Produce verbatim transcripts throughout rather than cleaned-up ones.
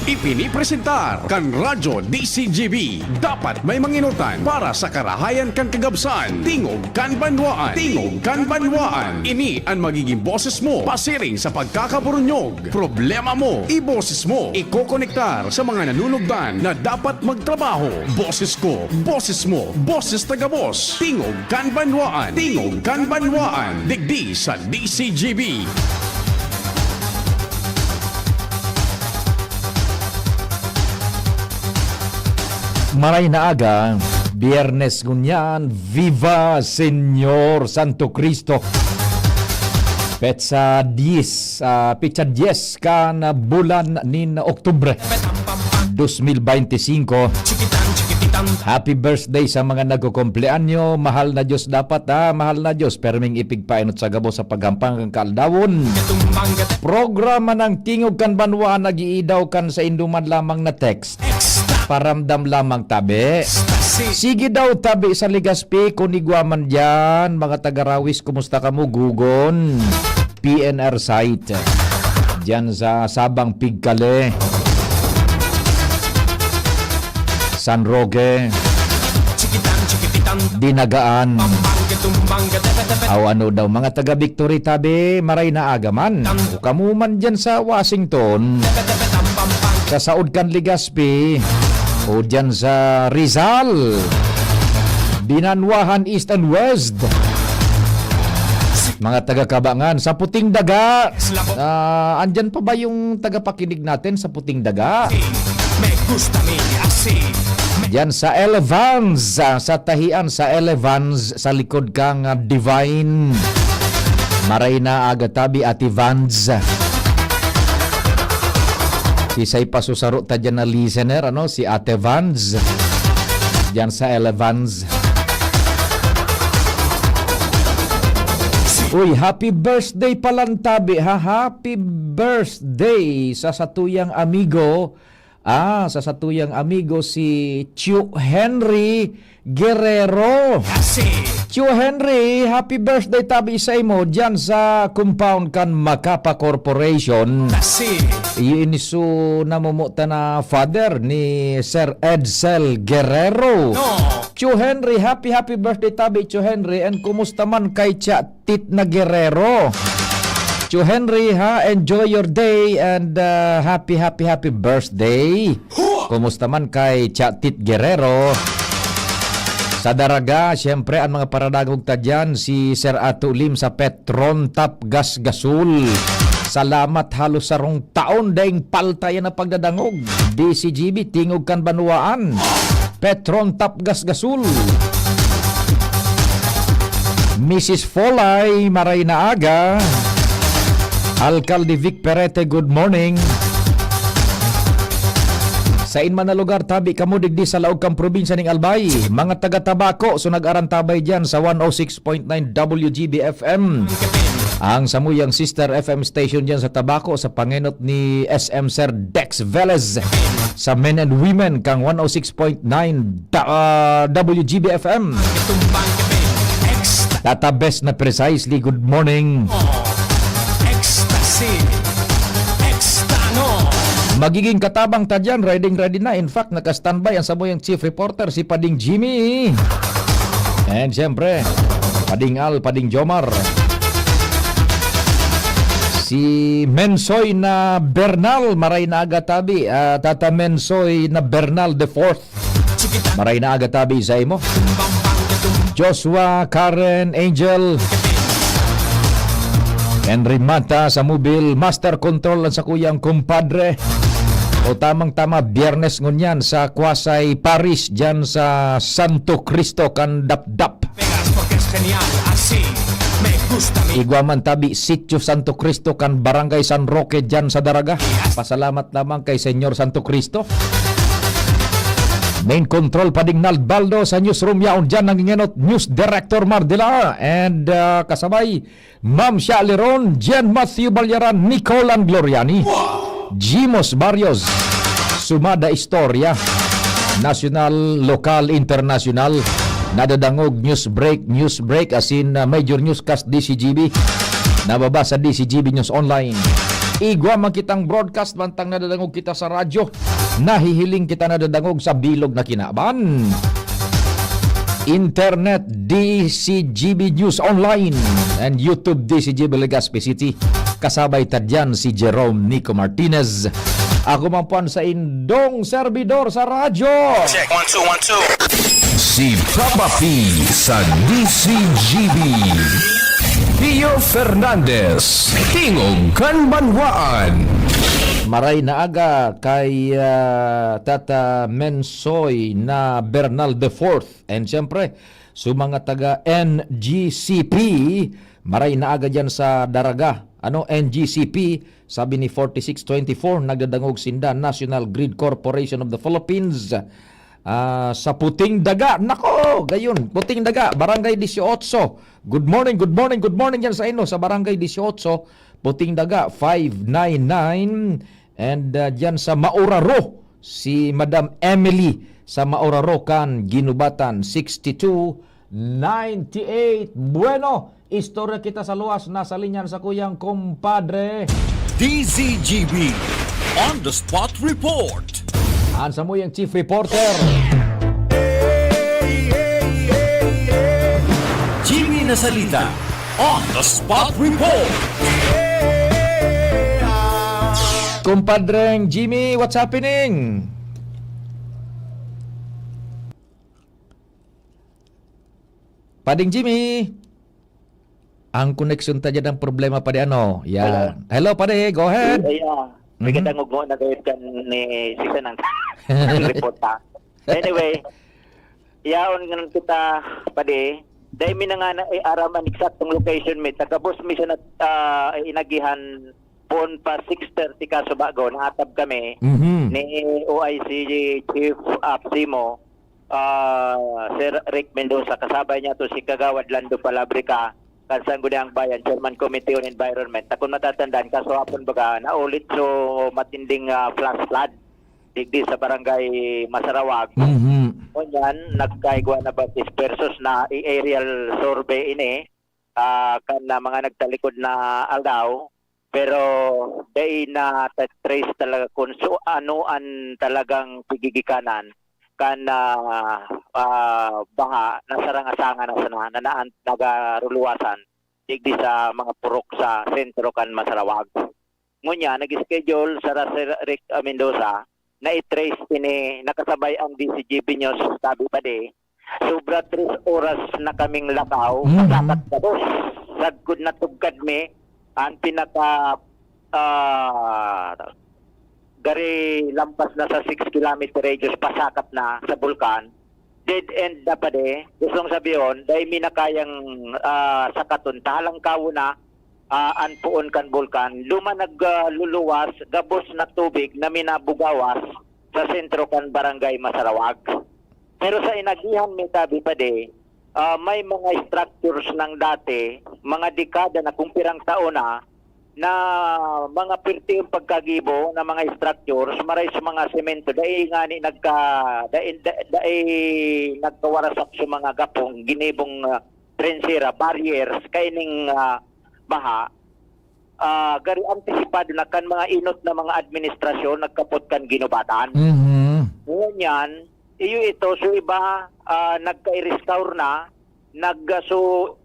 Ipinipresentar kan Radyo D C G B. Dapat may manginutan para sa karahayan kan kagabsan. Tingog kan Banwaan. Tingog kan Banwaan. Ini an magiging boses mo pasiring sa pagkakaburunyog. Problema mo, iboses mo. Ikokonektar sa mga nanunugdan na dapat magtrabaho. Boses ko, boses mo, boses taga-boss. Tingog kan Banwaan. Tingog kan Banwaan. Digdi sa D C G B. Maray na aga, Biyernes ngunyan, Viva Señor Santo Cristo! Petsa diyes, ah, petsa diyes kan bulan nin Oktubre, dos mil beinti singko. Happy birthday sa mga nagkukumpleanyo. Mahal na Diyos dapat, ha? Mahal na Diyos, perming ipigpainot sa gabos sa paghampang kan kaaldawon. Programa ng Tingog kan Banwa nag-iidaw kan sa induman lamang na text. Paramdam lamang tabi. Sige daw tabi sa Legazpi, kun igwa man diyan, mga taga Rawis, kumusta kamo? Gugon, P N R site. Diyan sa Sabang Pigkale, San Roque, Dinagaan. Aw ano daw, mga taga Victory tabi, maray na aga man. O kamo man diyan sa Washington, sa saod kan Legazpi, o diyan sa Rizal, Binanwahan East and West. Mga taga Kabangan, sa Puting Daga. Ah, andyan pa ba yung tagapakinig natin sa Puting Daga? Me gusta mi así. Diyan sa Elevans, ah, sa tahian sa Elevans, sa likod kang, ah, Divine. Maray na aga tabi, Ate Vans. Sisay pa susaro ta dyan na listener, ano? Si Ate Vans. Diyan sa Elevans. Uy, happy birthday palan tabi, ha? Happy birthday sa satuyang amigo. Ah, sa satuyang amigo si Tio Henry Guerrero. Tio Henry, happy birthday tabi sa imo diyan sa compound kan Macapa Corporation. Iyo ini su namumuta na father ni Sir Edsel Guerrero. Tio Henry, happy, happy birthday tabi, Tio Henry. And kumusta man kay Tia Tit na Guerrero? Tio Henry, ha, enjoy your day and, ah, happy, happy, happy birthday. Kumusta man kay Tia Tit Guerrero? Sa Daraga, siyempre, ang mga paradangog ta dyan, si Sir Ato Lim sa Petron Tap Gas Gasol. Salamat, halos sarong taon daing palta yan na pagdadangog. D C G B, Tingog kan Banwaan. Petron Tap Gas Gasol. Missus Folay, maray na aga. Alcalde Vic Perete, good morning. Sain man na lugar tabi kamo digdi sa laog kan probinsya ning Albay, mga taga Tabaco, so nag-arantabay diyan sa one oh six point nine W G B F M. Ang samuyang sister F M station diyan sa Tabaco, sa pangenot ni S M Sir Dex Velez, sa men and women kang one oh six point nine da-, ah, W G B F M. Tata Best na precisely, good morning. Ecstasy. Extano. Magiging katabang ta dyan, ready, ready na. In fact, naka-standby ang samuyang chief reporter, si Pading Jimmy. And siyempre, Pading Al, Pading Jomar. Si Mensoy na Bernal, maray na aga tabi. Ah, Tata Mensoy na Bernal the fourth. Maray na aga tabi sa imo. Joshua, Karen, Angel, Henry Mata sa Mobil, Master Control ang sakuyang kumpadre. O tamang-tama, Biyernes ngunyan sa Quasay Paris, dyan sa Santo Cristo kan Dapdap. Pegas porque es genial, así me gusta mi. Igwa man tabi, Sitio Santo Cristo kan Barangay San Roque dyan sa Daraga. Pasalamat lamang kay Señor Santo Cristo. Main Control, Pading Nald Baldo sa newsroom yaon dyan, nangingenot, News Director Mardila, and, ah, kasabay, Ma'am Shirley Ron, Jen Matthew Balyaran, Nicole and Gloriani, Jimos Barrios, Sumada Istorya, nasyonal, lokal, internasyonal. Nadadangog, news break, news break, as in, uh, major newscast, D C G B. Nababasa, D C G B News Online. Igwa man kitang broadcast, mantang nadadangog kita sa radyo, nahihiling kita nadadangog sa bilog na kinaban. Internet, D C G B News Online, and YouTube, D C G B Legazpi City. Kasabay ta diyan si Jerome Nico Martinez. Ako man po ang saindong servidor sa radyo. Check, one, two, one, two. Si Papa P sa D C G B. Pio Fernandez, Tingog kan Banwaan. Maray na aga kay, ah, Tata Mensoy na Bernal the fourth. And siyempre, sa mga taga N G C P, maray na aga dyan sa Daraga. Ano, N G C P, sabi ni forty-six twenty-four, nagdadangog sinda, National Grid Corporation of the Philippines. Ah, sa Puting Daga. Nako, gayon, Puting Daga, Barangay Dieciocho. Good morning, good morning, good morning dyan sa inyo, sa Barangay Dieciocho, Puting Daga, five nine nine. And, ah, dyan sa Mauraro, si Madam Emily sa Mauraro kan Ginubatan, sixty-two ninety-eight. Bueno, istorya kita sa luwas, nasa linya na sakuyang kumpadre. D Z G B on the spot report. An samuyang chief reporter. Jimmy Nasalita on the spot report. Kumpadreng Jimmy, what's happening? Pading Jimmy. Ang koneksyon ta dyan ang problema, padi, ano? Yan. Hello? Hello, padi. Go ahead. Ay, ah, may Mhm. kadangog mo na gayud kan ni Sisan ang report, ha? Anyway, yaon nga kita, padi. Dahil mi na nga na, eh, aram ang eksaktong location mi. Taga-bus mi sa nat-, ah, inagihan poon pa six thirty kaso bago, naatab kami Mhm. ni O I C Chief Apsimo, ah, Sir Rick Mendoza, kasabay niya to si Kagawad Lando Palabrica, kan Sangguniang Bayan, Chairman Committee on Environment. Na kung matatandaan, kaso hapon baga, naulit so matinding, ah, flash flood digdi sa barangay Masarawag. Mhm. Ngunyan, nagkaigwa na ba dispersos na i-aerial survey ini, ah, kan na mga nagtalikod na aldaw, pero dai na ta-trace talaga kung so ano an talagang pigigikanan kan, ah, ah, baha na sarangasanga na sana na naan nagaruluwasan digdi sa mga purok sa sentro kan Masarawag. Ngunyan, nag-schedule sa Sir Rick, ah, Mendoza na i-trace ini, nakasabay ang D Z G B News, sabi pa di, sobra tres oras na kaming lakaw, Mhm. pasakat gabos. Sagkod na tugkad mi, ang pinaka, ah, gari lampas na sa six kilometer radius, pasakat na sa bulkan. Dead end na pa di. Gustong sabihon, dai mi na kayang, ah, sakaton. Tahalang kawo na, ah, an poon kan bulkan. Duman nag, ah, luluwas, gabos na tubig na minabugawas sa sentro kan Barangay Masarawag. Pero sa inagihan mi tabi pa di, ah, may mga structures nang dati, mga dekada na, kung pirang taon na, na mga pirti yung pagkagibo na mga structures, maray sa mga semento, dai ngani nagka-, dai, da-, dai nagkawarasak sa mga gapong, ginibong, ah, trensera, barriers, kaining, ah, baha, ah, gari antisipado na kan mga inot na mga administrasyon nagkapot kan ginubatan. Mhm. Ngunyan, iyo ito, so iba, ah, nagka-restore na, nag-, so,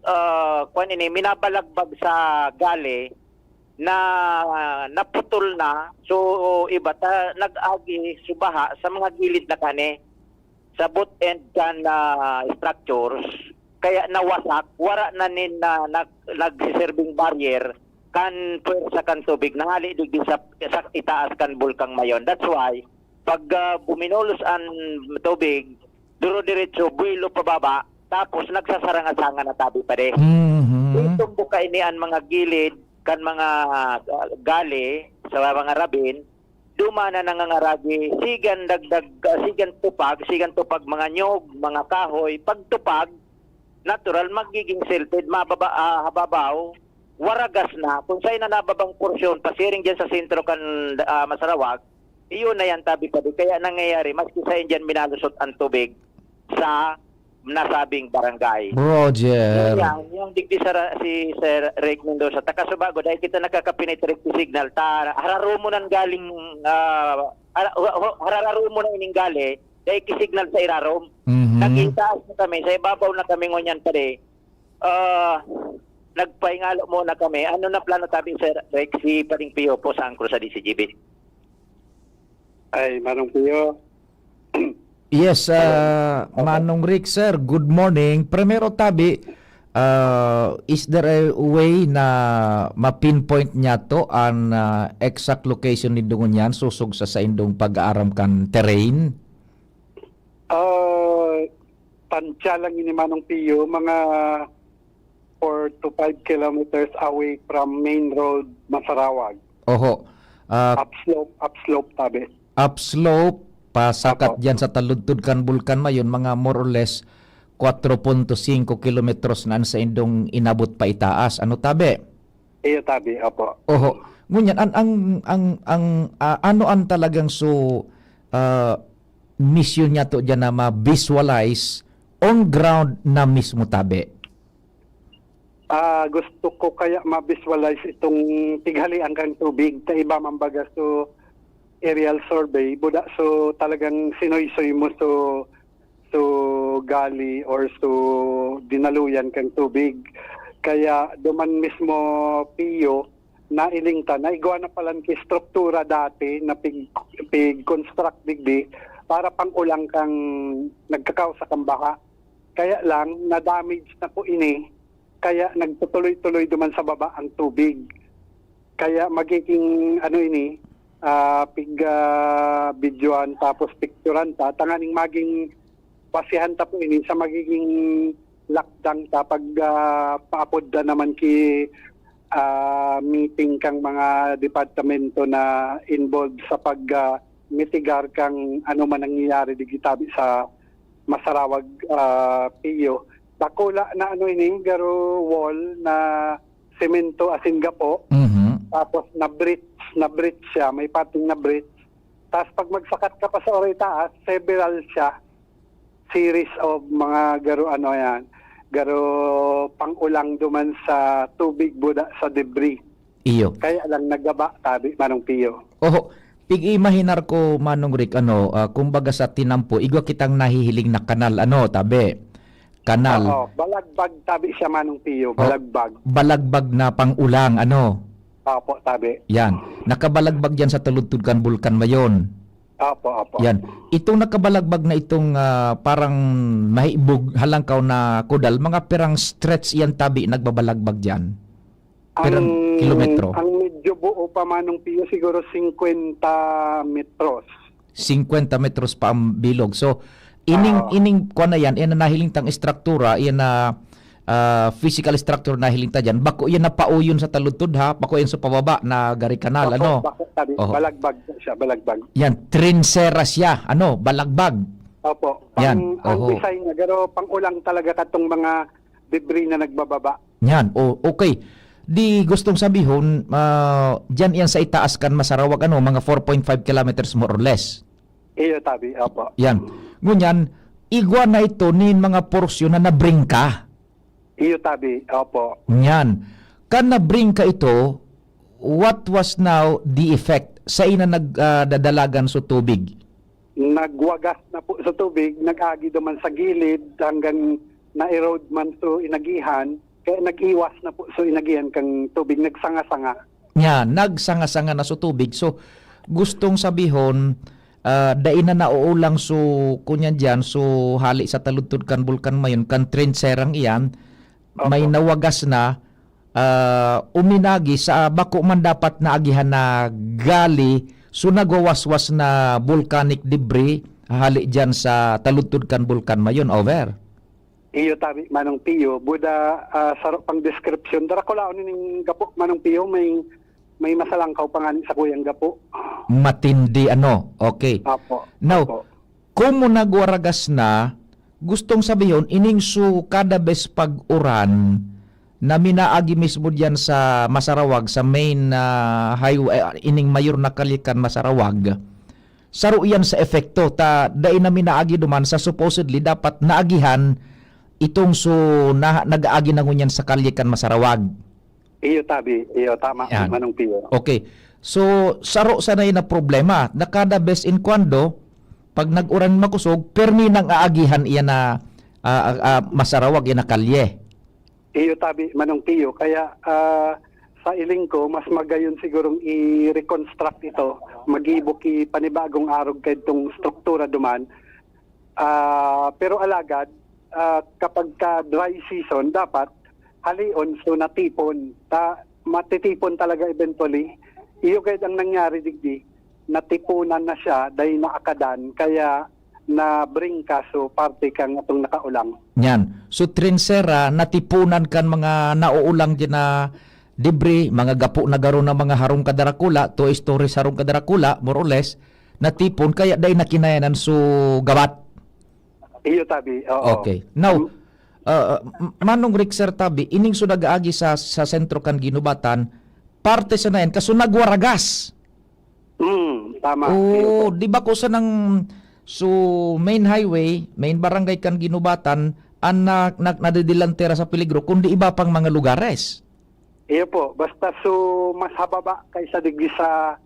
ah, kwan ini, minabalagbag sa gali na naputol na, so iba ta, nag-agi so baha sa mga gilid na kani. Sa both end kan, ah, structures, kaya nawasak, wara na nin, ah, nag-, nagsiserbing barrier kan pwersa kan tubig na hali digdi sa, sa itaas kan Bulkang Mayon. That's why, pag, ah, buminolos an tubig, duro-diretso, buwelo pababa, tapos nagsasaranga-sanga na tabi pa di. Mhm. Itumbo kaini an mga gilid kan mga, ah, gali sa mga rabin, duma na nangangaragi, sigan dagdag, ah, sigan tupag, sigan tupag mga nyog, mga kahoy. Pagtupag, natural, magiging silted, mababa, ah, hababaw, waragas na. Kung saan na nababang porsyon, pasiring dyan sa sentro kan, ah, Masarawag, iyon na yan, tabi pa di. Kaya nangyayari, maski sa dyan minalusot ang tubig sa nasabing barangay. Roger. Yan, yung digdi sa ra- si Sir Rick Mendoza, taga Subago, dahil kita nakakapenetrate sa signal, ta, hararumon ang galing, ah, har- har- hararumon ang ining gali, dahil ki signal sa irarom. Mhm. Naging taas na kami, sa ibabaw na kami ngunyan pare. Ah, nagpahingalo muna kami. Ano na plano tabi, Sir Rick, si Paring Pio po sa Angkro sa D C G B? Ay, Manong Pio. Yes, uh, Manong Rick, sir, good morning. Primero tabi, uh, is there a way na ma-pinpoint niyato an, uh, exact location nindo ngunyan sosog sa saindong pag-aaram kan terrain? Ah, tansya lang ini, Manong Pio, mga four to five kilometers away from main road, Masarawag. Oho. Ah, Upslope, upslope tabi. Upslope, pasakat Apo. Diyan sa taludtod kan Bulkan Mayon, mga more or less kwatro punto singko kilometros na an saindong inabot pa itaas. Ano tabi? Iyo tabi, opo. Oho. Ngunyan, an, ang, ang, ang, ah, ano ang talagang so, ah, misyon niyato diyan na ma-visualize on ground na mismo tabi? Ah, gusto ko kaya ma-visualize itong pighalian kang tubig. Ta iba man baga so aerial survey, buda so talagang sinuysoy mo so so gali or so dinaluyan kang tubig. Kaya duman mismo Pio, nailing ta, naigwa na palan ki struktura dati na pig, pig-construct digdi para pang-ulang kang nagkakausa kang baha. Kaya lang, na-damage na po ini, kaya nagtutuloy-tuloy duman sa baba ang tubig. Kaya magiging, ano ini, ah, pig, ah, videohan tapos picturean ta, tanganing maging basihan ta po ini sa magiging lakdang ta pag, ah, paapod na naman ki, ah, meeting kang mga departamento na involved sa pag, ah, mitigar kang ano man nangyayari digdi tabi sa Masarawag, ah, Pio. Dakula na ano ini, garo wall na semento asin gapo. Mhm. Tapos na-breach, na-breach siya, may pating na-breach. Tapos pag magsakat ka pa sa oray taas, several siya, series of mga garo ano yan, garo pang-ulang duman sa tubig buda sa debris. Iyo. Kaya lang nagaba tabi, Manong Pio. Oho, pig-imahinar ko, Manong Rick, ano, ah, kumbaga sa tinampo, igwa kitang nahihiling na kanal, ano, tabi? Kanal. Oo, balagbag tabi siya, Manong Pio, Oh, balagbag. Balagbag na pang-ulang, ano? Opo, tabi. Yan. Nakabalagbag yan sa taludtod kan Bulkan Mayon. Opo, opo. Yan. Itong nakabalagbag na itong, ah, parang mahibog, halangkaw na kudal, mga pirang stretch yan tabi nagbabalagbag dyan? Pirang Ang, kilometro? Ang medyo buo pa, Manong Pio, siguro singkwenta metros. Singkwenta metros pa ang bilog. So, ining, Oo. ining, kuwan na yan, yan na nahiling tang estruktura, yan na, ah, physical structure nahiling ta dyan, bako yan na pauyon sa taludtod ha, bako yan sa pababa na gari kanal, Opo, ano? Bako, tabi, Oo. Balagbag siya, balagbag. Yan, trinsera siya, ano, balagbag. Opo. Yan, Pang, ang oho. Design niya, garo pang-ulang talaga katong mga debris na nagbababa. Yan, o, okay. Di gustong sabihon, ah, dyan yan sa itaas kan Masarawag, ano, mga four point five kilometers more or less. Iyo, tabi, opo. Yan. Ngunyan, igwa na ito nin mga porsyon na nabringka. Iyo, tabi, opo. Yan. Kan nabringka ito, what was now the effect? Sa ina nag, ah, dadalagan so tubig? Nagwagas na po sa tubig, nag-agi duman sa gilid hanggang na-erode man so inagihan, kaya nag-iwas na po so inagihan kang tubig, nagsanga-sanga. Nya, nagsanga-sanga na so tubig. So, gustong sabihon, ah, dai na nauulang so, kunyan diyan, so hali sa taludtod kan Bulkan Mayon, kan trinserang iyan, Opo. may nawagas na, ah, uminagi sa bako man dapat naagihan na gali, so nagwawaswas na volcanic debris, hali diyan sa taludtod kan Bulkan Mayon, over. Iyo tabi, Manong Pio. Buda, ah, saro pang description. Darakulaon ning gapo, Manong Pio. May, may masalangkaw pa nga ni sa kuyang gapo. Matindi, ano? Okay. Apo. Now, Apo. Kung mo nagwaragas na, gustong sabihon, ining su kada bes pag-uran na minaagi mismo diyan sa Masarawag, sa main, ah, highway, ah, ining mayor na kalye kan Masarawag, saro iyan sa epekto, ta dai na minaagi duman sa supposedly dapat naagihan Itong so na nag-aagi na ngunyan sa kalye kan Masarawag. Iyo, tabi. Iyo, tama, Yan. Manong Pio. Okay. So, saro sana na problema na kada bes in cuando, pag nag-uran makosog, permi nang aagihan iyan na, ah, ah, ah, Masarawag, iyan na kalye. Iyo, tabi, Manong Pio. Kaya, ah, sa iling ko, mas magayon sigurong i-reconstruct ito, magibo ki panibagong arog kaidtong struktura duman. Ah, pero alagad, ah, kapag ka dry season, dapat halion, so natipon. Ta-, matitipon talaga eventually. Iyo gayud ang nangyari digdi, natipunan na siya, dahil naakadan, kaya nabringka, so parte kang atong nakaulang. Yan. So, trinsera, natipunan kan mga nauulang dyan na debris, mga gapo na garo na mga harong kadarakula, two stories harong kadarakula, more or less, natipon, kaya dai na kinayanan so gawat. Iyo, tabi. Oo. Okay. Now, Ang ah, ah, M-, Manong Rick, Sir Tabi, ining so nag-aagi sa, sa sentro kan Ginubatan, parte sa na yan, kaso nagwaragas. Mm, tama. Iyo po. Oh, di ba ko sa nang, so, main highway, main barangay kan Ginubatan, an na, na, nadidilantera sa peligro, kundi iba pang mga lugares. Iyo po, basta so mas hababa kaysa digdi sa,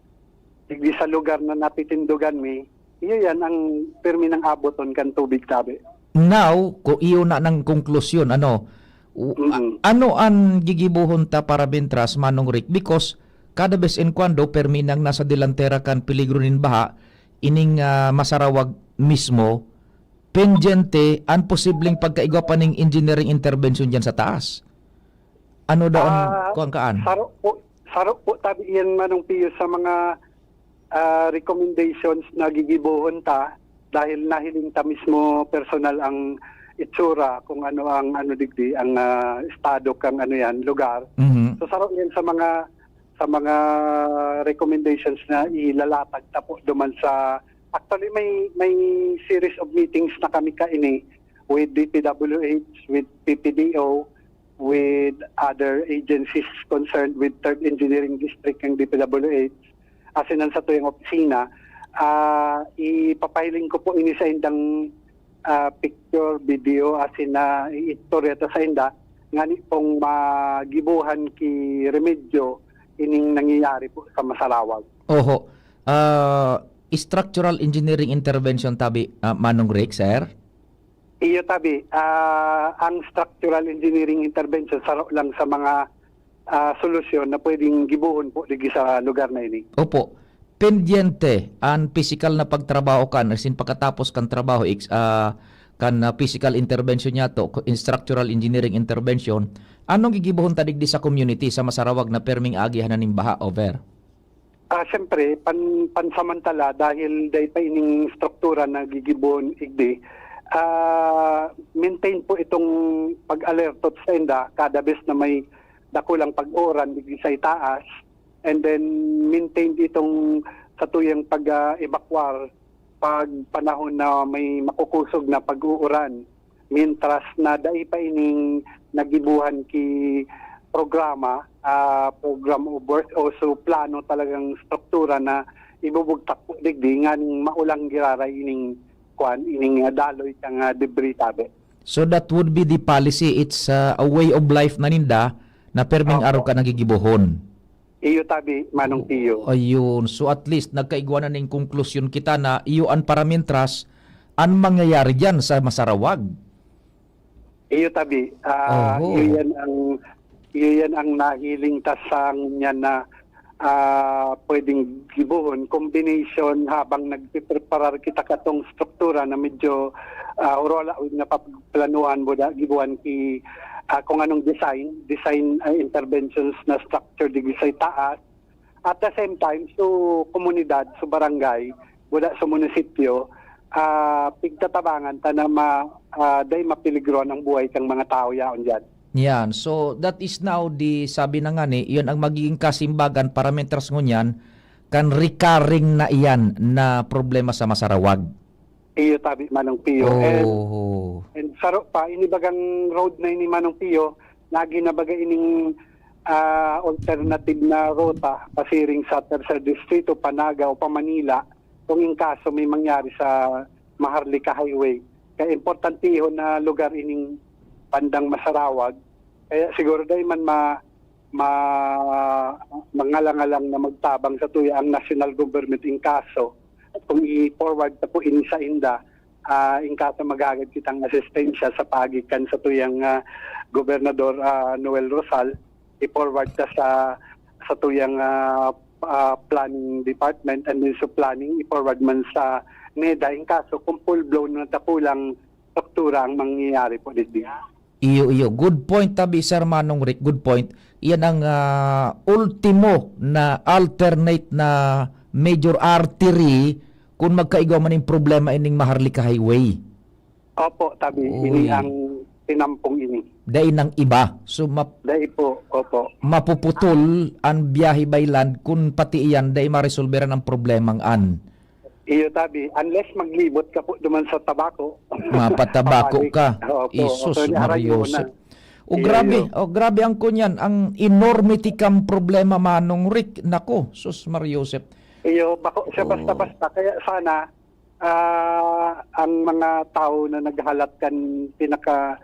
digdi sa lugar na natitindogan mi, iyo yan ang pirmi nang aboton kan tubig, tabi. Now, kung iyo na nang konklusyon, ano, u-, a-, Mm. ano an gigibohon ta para mintras, Manong Rick? Because kada bes en kuando, permi nang nasa delantera kan peligro nin baha, ining, ah, Masarawag mismo, pendyente an posibleng pagkaigwa pa ning engineering intervention diyan sa taas. Ano daw ang Ah, kuwan kaan? Saro po, saro po tabi iyan, Manong Pio, sa mga, ah, recommendations na gigibohon ta, dahil nahiling ta mismo personal ang itsura kung ano ang, ano digdi, ang, ah, estado kang ano yan, lugar. Mhm. So, saro yan sa mga, sa mga recommendations na ilalatag ta po duman sa, actually, may, may series of meetings na kami kaini with D P W H, with P P D O, with other agencies concerned with Third Engineering District ng D P W H, asin ang satuyang opisina. Ah, ipapahiling ko po ini sa indang, ah, picture, video, asin na iistorya ta sa inda, ngani pong magibuhan ki remedyo ining nangyayari po sa Masarawag. Oho. Ah, structural engineering intervention tabi, ah, Manong Rick, sir? Iyo, tabi. Ah, ang structural engineering intervention, saro lang sa mga, ah, solusyon na pwedeng gibohon po digdi sa lugar na ini. Opo. Pendyente an pisikal na pagtrabaho kan, as in, pagkatapos kan trabaho, ex-, ah, kan, ah, physical intervention niya to, ko-, structural engineering intervention. Anong gigibohon ta digdi sa community, sa Masarawag na perming agihan na nin baha, over? Ah, siyempre, pan-, pansamantala, dahil dai pa ining struktura na gigibohon igdi, ah, maintain po itong pag-alerto sa inda kada bes na may dakulang pag-uuran digdi sa itaas, and then maintain itong satuyang pag, ah, evacuar pag panahon na may makukusog na pag-uuran, mientras na dai pa ining nagibuhan ki programa, ah, program of work o so plano talagang struktura na ibubugtak po digdi nganing maulang giraray ining kwan, ining, ah, daloy kang, ah, debris tabi. So that would be the policy. It's, ah, a way of life na ninda na perming Opo. Araw ka nagigibohon. Iyo tabi, Manong Pio. Ayun. So, at least, nagkaigwa na ning konklusyon kita na iyo an paramintras an mangyayari diyan sa Masarawag. Iyo tabi. Ah, Oho. Iyo yan ang, iyo yan ang nahiling ta sa ngunyan na, ah, pwedeng gibohon. Combination habang nagpipreparar kita katong struktura na medyo, ah, wala, wala na pag-, planuhan, buda, gibuhan ki, ah, kung anong design, design, ah, interventions na structure digdi sa itaas. At the same time, so komunidad, so barangay, buda sa munisipyo, ah, pigtatabangan ta na ma-, ah, dai mapeligrohan ang buhay kang mga tao yaon diyan. Yan. So, that is now the, sabi na nga ni, yun ang magiging kasimbagan para mentras ngunyan, kan recurring na iyan na problema sa Masarawag. Iyo tabi, Manong Pio. And, Oho. and saro pa, inibagang road na ini, Manong Pio, nagi na baga ining, ah, alternative na ruta pasiring sa Tercer Distrito, Panaga o pa Manila, kung in kaso may mangyari sa Maharlika Highway. Kaya importantehon na lugar ining bandang Masarawag. Kaya siguro dai man ma-, ma-, mangalang-alang na magtabang sa tuya ang national government in kaso kung i-forward ta po ini sa inda, ah, in kaso maghagad kitang asistensya sa paagi kan sa tuyang, ah, Gobernador, ah, Noel Rosal, i-forward ta sa, sa tuyang, ah, ah, planning department, and then sa planning, i-forward man sa neda. In kaso kung full blown na dakulang struktura ang mangyayari po digdi. Iyo, iyo. Good point, tabi, Sir Manong Rick. Good point. Iyan ang, ah, ultimo na alternate na major artery kung magkaigwa man yung problema ining Maharlika Highway. Opo, tabi. Uy. Ini ang tinampong ini. Dai nang iba. So, map-, Dai po, opo. mapuputol ang biyahe by land kung pati iyan dai maresolberan ang problemang an. Iyo, tabi. Unless maglibot ka po duman sa Tabaco. Mapatabako Pabalik. ka. Opo, Isus, opo, Maria harayo Joseph. na. O, Iyo, grabe. iyo. O, grabe ang kunyan. Ang enormity kang problema, Manong Rick. Nako, sus, Maria Joseph. Iyo, bako siya Oo. basta-basta. Kaya sana, ah, ang mga tao na naghalat kan pinaka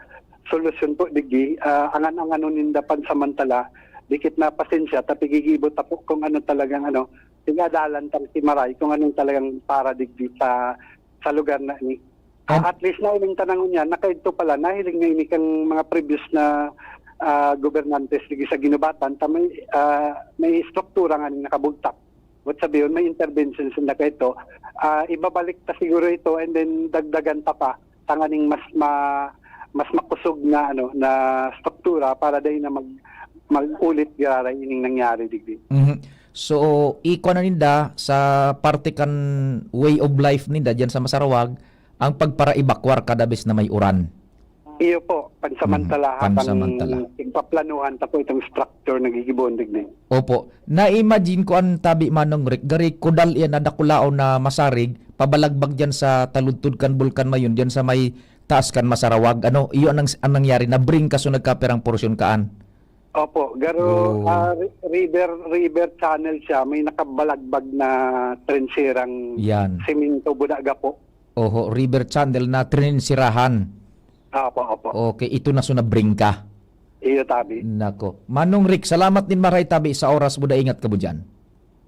solusyon po, digdi, ah, angan-anganon ninda pansamantala, dikit na pasensya, ta pigigibo ta po kung ano talagang ano, tingadalan tang si Maray, kung anong talagang para digdi sa, sa lugar na ini. Ah, And at least nahiling ta na ngunyan, nakaidto pala, nahiling na ini kang mga previous na, ah, gobernantes digdi sa Guinobatan, ta may, ah, may estruktura nga nakabugtak. What sabi yun, may intervention sinda kaito. Ah, ibabalik ta siguro ito and then dagdagan ta pa tanganing mas ma-, mas makusog na, ano, na struktura para dai na mag-, mag-ulit giraray ining nangyari digdi. Mhm. So, ikwa na ninda sa parte kan way of life ninda diyan sa Masarawag, ang pagpara-evacuar kada bes na may uran. Iyo po, pansamantala Mhm, habang pansamantala. igpaplanuhan ta po itong structure na gigibohon digdi. Opo. Na-imagine ko an tabi, Manong Rick, gari kudal iyan na dakulaon na masarig, pabalagbag diyan sa taludtod kan Bulkan Mayon, diyan sa may taas kan Masarawag. Ano, iyo ang, ang nangyari, nabring ka, so nagkapirang porsyon kaan? Opo, garo, Oh. ah, ri-, river, river channel siya, may nakabalagbag na trenserang Yan. semento, buda gapo. Oho, river channel na trininsirahan. Opo, opo. Okay, ito na so nabring ka. Iyo, tabi. Nako. Manong Rick, salamat nin maray tabi sa oras mo, da ingat ka mo diyan.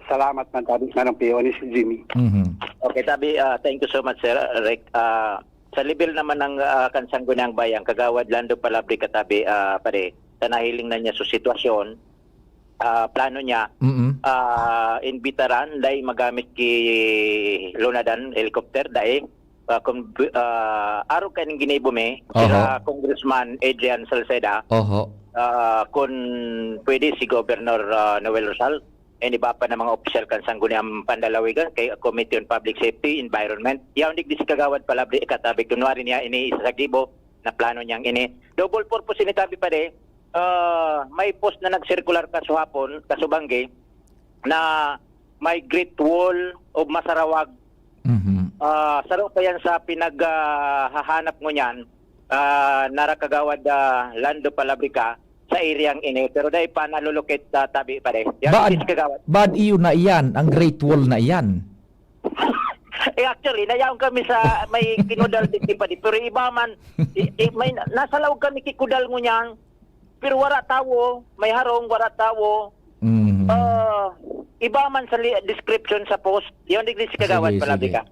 Salamat man, tabi, Manong Pio, ni si Jimmy. Mhm. Okay, tabi, ah, thank you so much, Sir Rick. Ah, sa level naman ng, ah, kan Sangguniang Bayan, Kagawad Lando Palabrica, tabi, ah, pare, sa nahiling na niya sa sitwasyon, ah, plano niya, Mm. ah, imbitaran, dai magamit ki lunadan, helicopter, dai. Ah, kung, ah, arog kaning ginibo mi, Oho. sila Congressman Adrian Salceda, Oho. ah, kung pwede si Governor, ah, Noel Rosal, and iba pa na mga opisyal kan Sangguniang Panlalawigan, kay Committee on Public Safety, Environment. Yaon digdi si Kagawad Palabrica, tabi, kunwari niya ini isa sa gibo na plano niyang ini. Double purpose ini, tabi, pare. Ah, may post na nagsirkular kasuhapon, kasubanggi, na may Great Wall of Masarawag. Mhm. Ah, saro pa yan sa pinag, ah, hahanap ngunyan, ah, nara Kagawad, ah, Lando Palabrica sa area ini, pero dai pa nalulukit sa tabi, pare. Yan, Baad, sis Kagawad. baad iyo na iyan, ang Great Wall na iyan? Eh, actually, nayaon kami sa may kinudal di, di pa di, pero iba man, i, i, may na-, nasa laog kami kikudal ngunyan, pero wara tawo, may harong, wara tawo. Mhm. Ah, iba man sa li-, description sa post, yun, digdi si Kagawad Sige, Palabi sige. ka.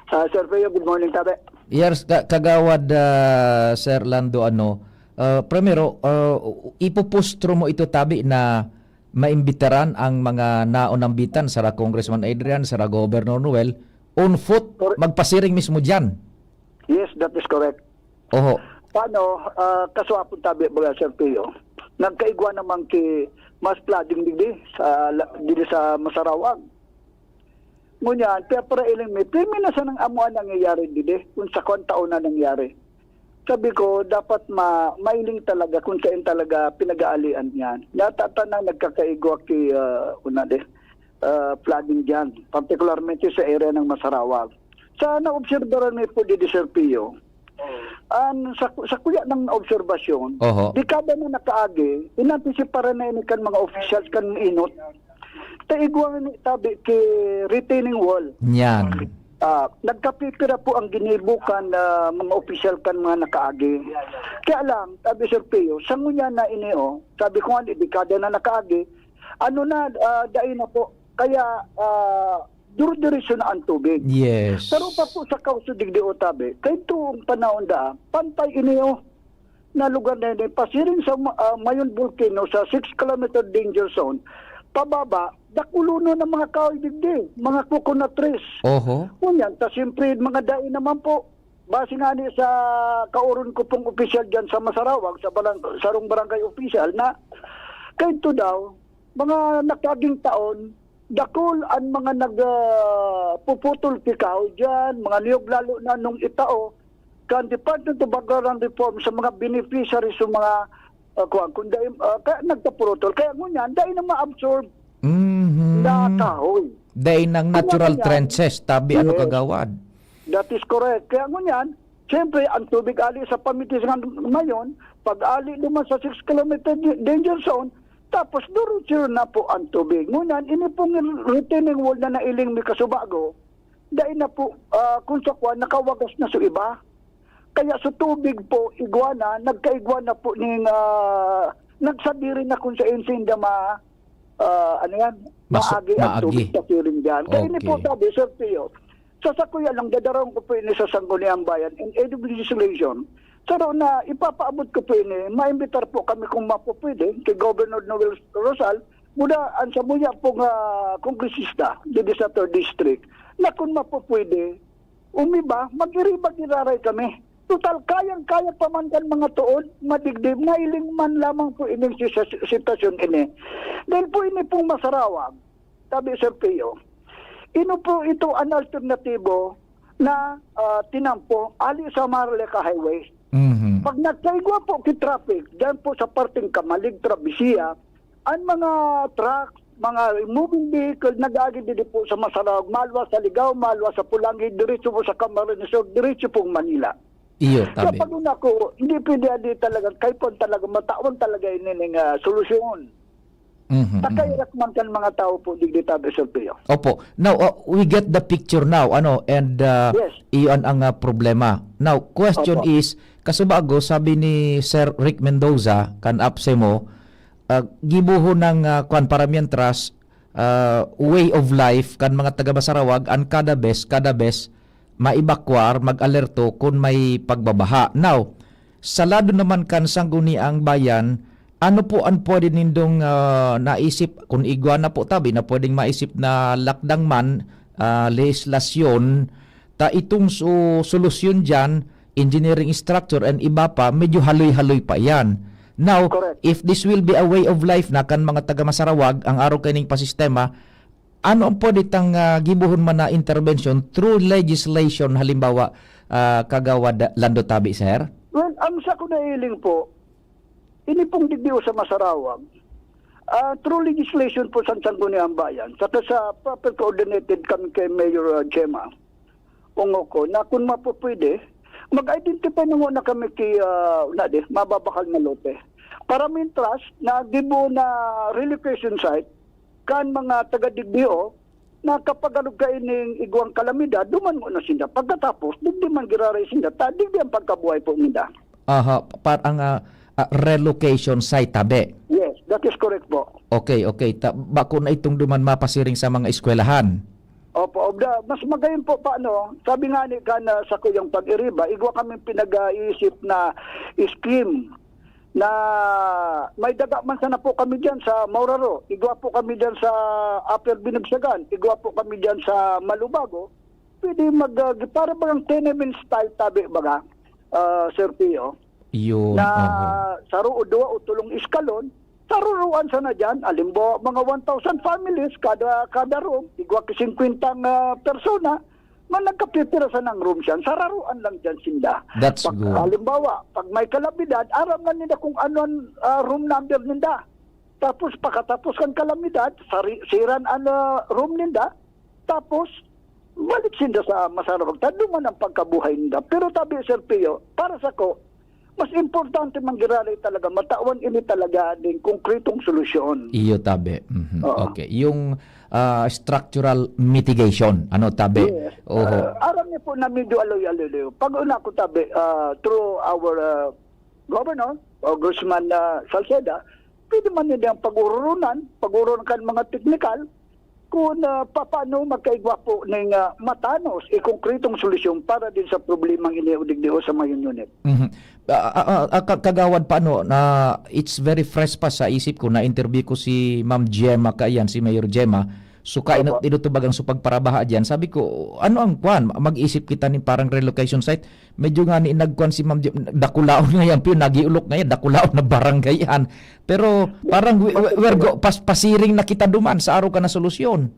Ah, Sir Pio, good morning, tabi. Yes, ka-, Kagawad, ah, Sir Lando, ano, ah, primero, ah, ipupustro mo ito, tabi, na maimbitaran ang mga naonambitan, sara Congressman Adrian, sara Governor Noel, on foot, Correct. magpasiring mismo diyan. Yes, that is correct. Oho. Paano, ah, kasuapon tabi, baga, Sir Pio, nagkaigwa naman ki mass flooding digdi sa, la-, digdi sa Masarawag. Ngunyan, kaya para iling mi, pirmi na sanang amo ang nangyayari digdi, kung sa kwan taon na nangyari. Sabi ko, dapat ma-, mailing talaga kung saan talaga pinag-aalian yan. Yata ta na nagkakaigwa ki, ah, una di, ah, flooding dyan, particularmente sa area ng Masarawag. Sa naobserbaran mi po di, di Sir Pio, an, sa, sa kuya ng obserbasyon, Oho. dekada na nakaagi, inantisiparan na ini kan mga officials kan inot. Ta igwa ni tabi ki retaining wall. Yan. Ah, nagkapipira po ang ginibo kan, ah, mga opisyal kan mga nakaagi. Kaya lang, sabi, Sir Pio, sa ngunyan na ini, oh, sabi ko nga, dekada na nakaagi, ano na, ah, dai na po. Kaya, ah, duro-diretso na ang tubig. Yes. Pero pa po sa kauso digdi o tabi, kay tuong panahon da, pantay ini, oh, na lugar na ini, pasiring sa, ah, Mayon Volcano sa six kilometer danger zone, pababa, dakulonon ang mga kahoy digdi, mga coconut trees. Oho. Ngunyan, ta siyempre, mga dai naman po. Base nga ni sa kaoron ko pong opisyal dyan sa Masarawag, sa barang-, sarong barangay opisyal, na kaito daw, mga nakaaging taon, dakul an mga nag, ah, puputol ki kahoy diyan, mga niyog, lalo na nung itao kan Department of Agrarian Reform sa mga beneficiaries sa mga, ah, kuwan, kung dai, ah, kaya nagkapurutol. Kaya ngunyan, dai na ma-absorb Mhm. na kahoy. Dai nang Kung natural ano yan, trenches, tabi ano, yes, kagawad. That is correct. Kaya ngunyan, siyempre, ang tubig ali sa Pamitis nga Mayon, pag ali naman sa six kilometer di-, danger zone, tapos diretso na po ang tubig. Ngunyan, ini pong retaining wall na nailing mi kasubago, dai na po, ah, kung sa kwan, nakawagas na sa iba. Kaya sa tubig po, igwa na, nagkaigwa na po ning, ah, nagsadiri na kung sa insinda ma-, ah, ano yan, Maso-, maagi ang maagi. Tubig sa siring dyan. Kaya ini po Okay. sabi, Sir Pio, sa sakuya lang, dadarawon ko po ini sa Sangguniang Bayan in aid of legislation. Saro na, ipapaabot ko po ini, maimbitar po kami kung mapupwede, kay Governor Noel Rosal, muna ang samuya pong, ah, kongresista, dito sa third district, na kung mapupwede, umiba, mag-iriba-giraray kami. Total, kayang-kaya pa man kan mga tuod, madigdi, mailing man lamang po ining si-, sitwasyon ini. Dahil po ini pong Masarawag, sabi, Sir Pio, ino po ito an alternatibo na, ah, tinampo ali sa Maharlika Highway? Mhm. Pag nagkaigwa po ki traffic, dyan po sa parteng Camalig, Travesía, an mga truck, mga moving vehicle, nag-aagi didi po sa Masarawag, malwa sa Ligao, malwa sa Pulangi, diretso po sa Camarines Sur, diretso pong Manila. Iyo, Kaya tabi. pag una ko, hindi pwede, hindi talaga, kaipuhan talaga, matawan talaga ini ning, ah, solusyon. Mhm, mhm. Takairak man kan mga tao po, digdi tabi, Sir Pio. Opo. Now, uh, we get the picture now, ano, and, uh, Yes. iyon ang, uh, problema. Now, question Opo. is, kasubago, sabi ni Sir Rick Mendoza, kan APSEMO, ah, gibohon ng, ah, kwan, para mientras, ah, way of life kan mga taga Masarawag, an kada bes, kada bes, maebakwar, mag-alerto kun may pagbabaha. Now, sa lado naman kan Sangguniang Bayan, ano po an pwede nindong, ah, naisip, kun igwa na po tabi na pwedeng maisip na lakdang man, ah, lehislasyon, ta itong su-, solusyon diyan, engineering structure and iba pa, medyo haloy-haloy pa iyan. Now, Correct. if this will be a way of life na kan mga taga Masarawag, ang arog kaining pasistema, ano ang pwede tang, ah, gibohon man na intervention through legislation, halimbawa, ah, Kagawad Lando Tabi, sir? Well, ang sa ko nailing po, ini pong digdi o sa Masarawag, ah, through legislation po sa Sangguniang Bayan, saka sa proper coordinated kami kay Mayor, ah, Gemma, Ongoko, na kung mapupwede, mag-identify na muna kami ki, ah, na di, mababakal na lote. Para mintras, na gibo na relocation site, kan mga taga-digdi o, na kapag ano kaining igwang kalamidad, duman mo na sinda. Pagkatapos, digdi man giraray sinda, ta, digdi ang pagkabuhay po ninda. Aha, pa-, ang, ah, ah, relocation site, tabi? Yes, that is correct po. Okay, okay. Ta-, bako na itong duman mapasiring sa mga eskwelahan. Opo, obda, mas magayon po pa, ano, sabi nga ni kan, ah, sa kuyang pag-iriba, igwa kami pinag-aisip na scheme na may daga man sana po kami diyan sa Mauraro, igwa po kami diyan sa Upper Binagsagan, igwa po kami diyan sa Malubago, pwede mag, ah, para bagang tenement style tabi baga, ah, Sir Pio, Yun, na oho. saro o duwa o tulong eskalon, saruruan sana diyan, alimbawa, mga one thousand families kada, kada room, igwa ki singkwentang, ah, persona, man nagkapipira sanang room siyan, sararuan lang diyan sinda. That's Pag, good. halimbawa, pag may kalamidad, aram na nila kung ano ang, ah, room number ninda. Tapos, pakatapos kan kalamidad, sari-, siran ang, ah, room ninda. Tapos, balik sinda sa Masarawag. Ta, duman ang pagkabuhay ninda. Pero tabi, Sir Pio, para sa ko, mas importante man giraray talaga, matawan ini talaga ning konkretong solusyon. Iyo, tabi. Mhm. Oo. Okay. Yung, ah, structural mitigation. Ano, tabi? Yes. Oho. Ah, aram niyo po na medyo aloy-aloy. Pag una ko tabi, ah, through our, ah, governor, Congressman, ah, Salceda, pwede man nila ang pag-ururunan, pag-ururunan kan mga teknikal, kung, ah, papaano magkaigwa po ning, ah, matanos, e konkretong solusyon para din sa problemang ini o digdi o sa Mayon Unit. Mhm. Ah, ah, ah, ah, ka-, Kagawad, paano na, it's very fresh pa sa isip ko, na-interview ko si Ma'am Gemma kaiyan, si Mayor Gemma. So, kainot-inot bagang sa pagparabaha diyan. Sabi ko, "Ano ang kwan? Mag-isip kita ni parang relocation site." Medyo nga ni nagkwan si Ma'am Gemma, dakulaon nga yan, piyo, nagiulok nga yan, dakulaon na barangay yan. Pero parang we, we, we're go, pas, pasiring na kita duman sa araw ka na solusyon.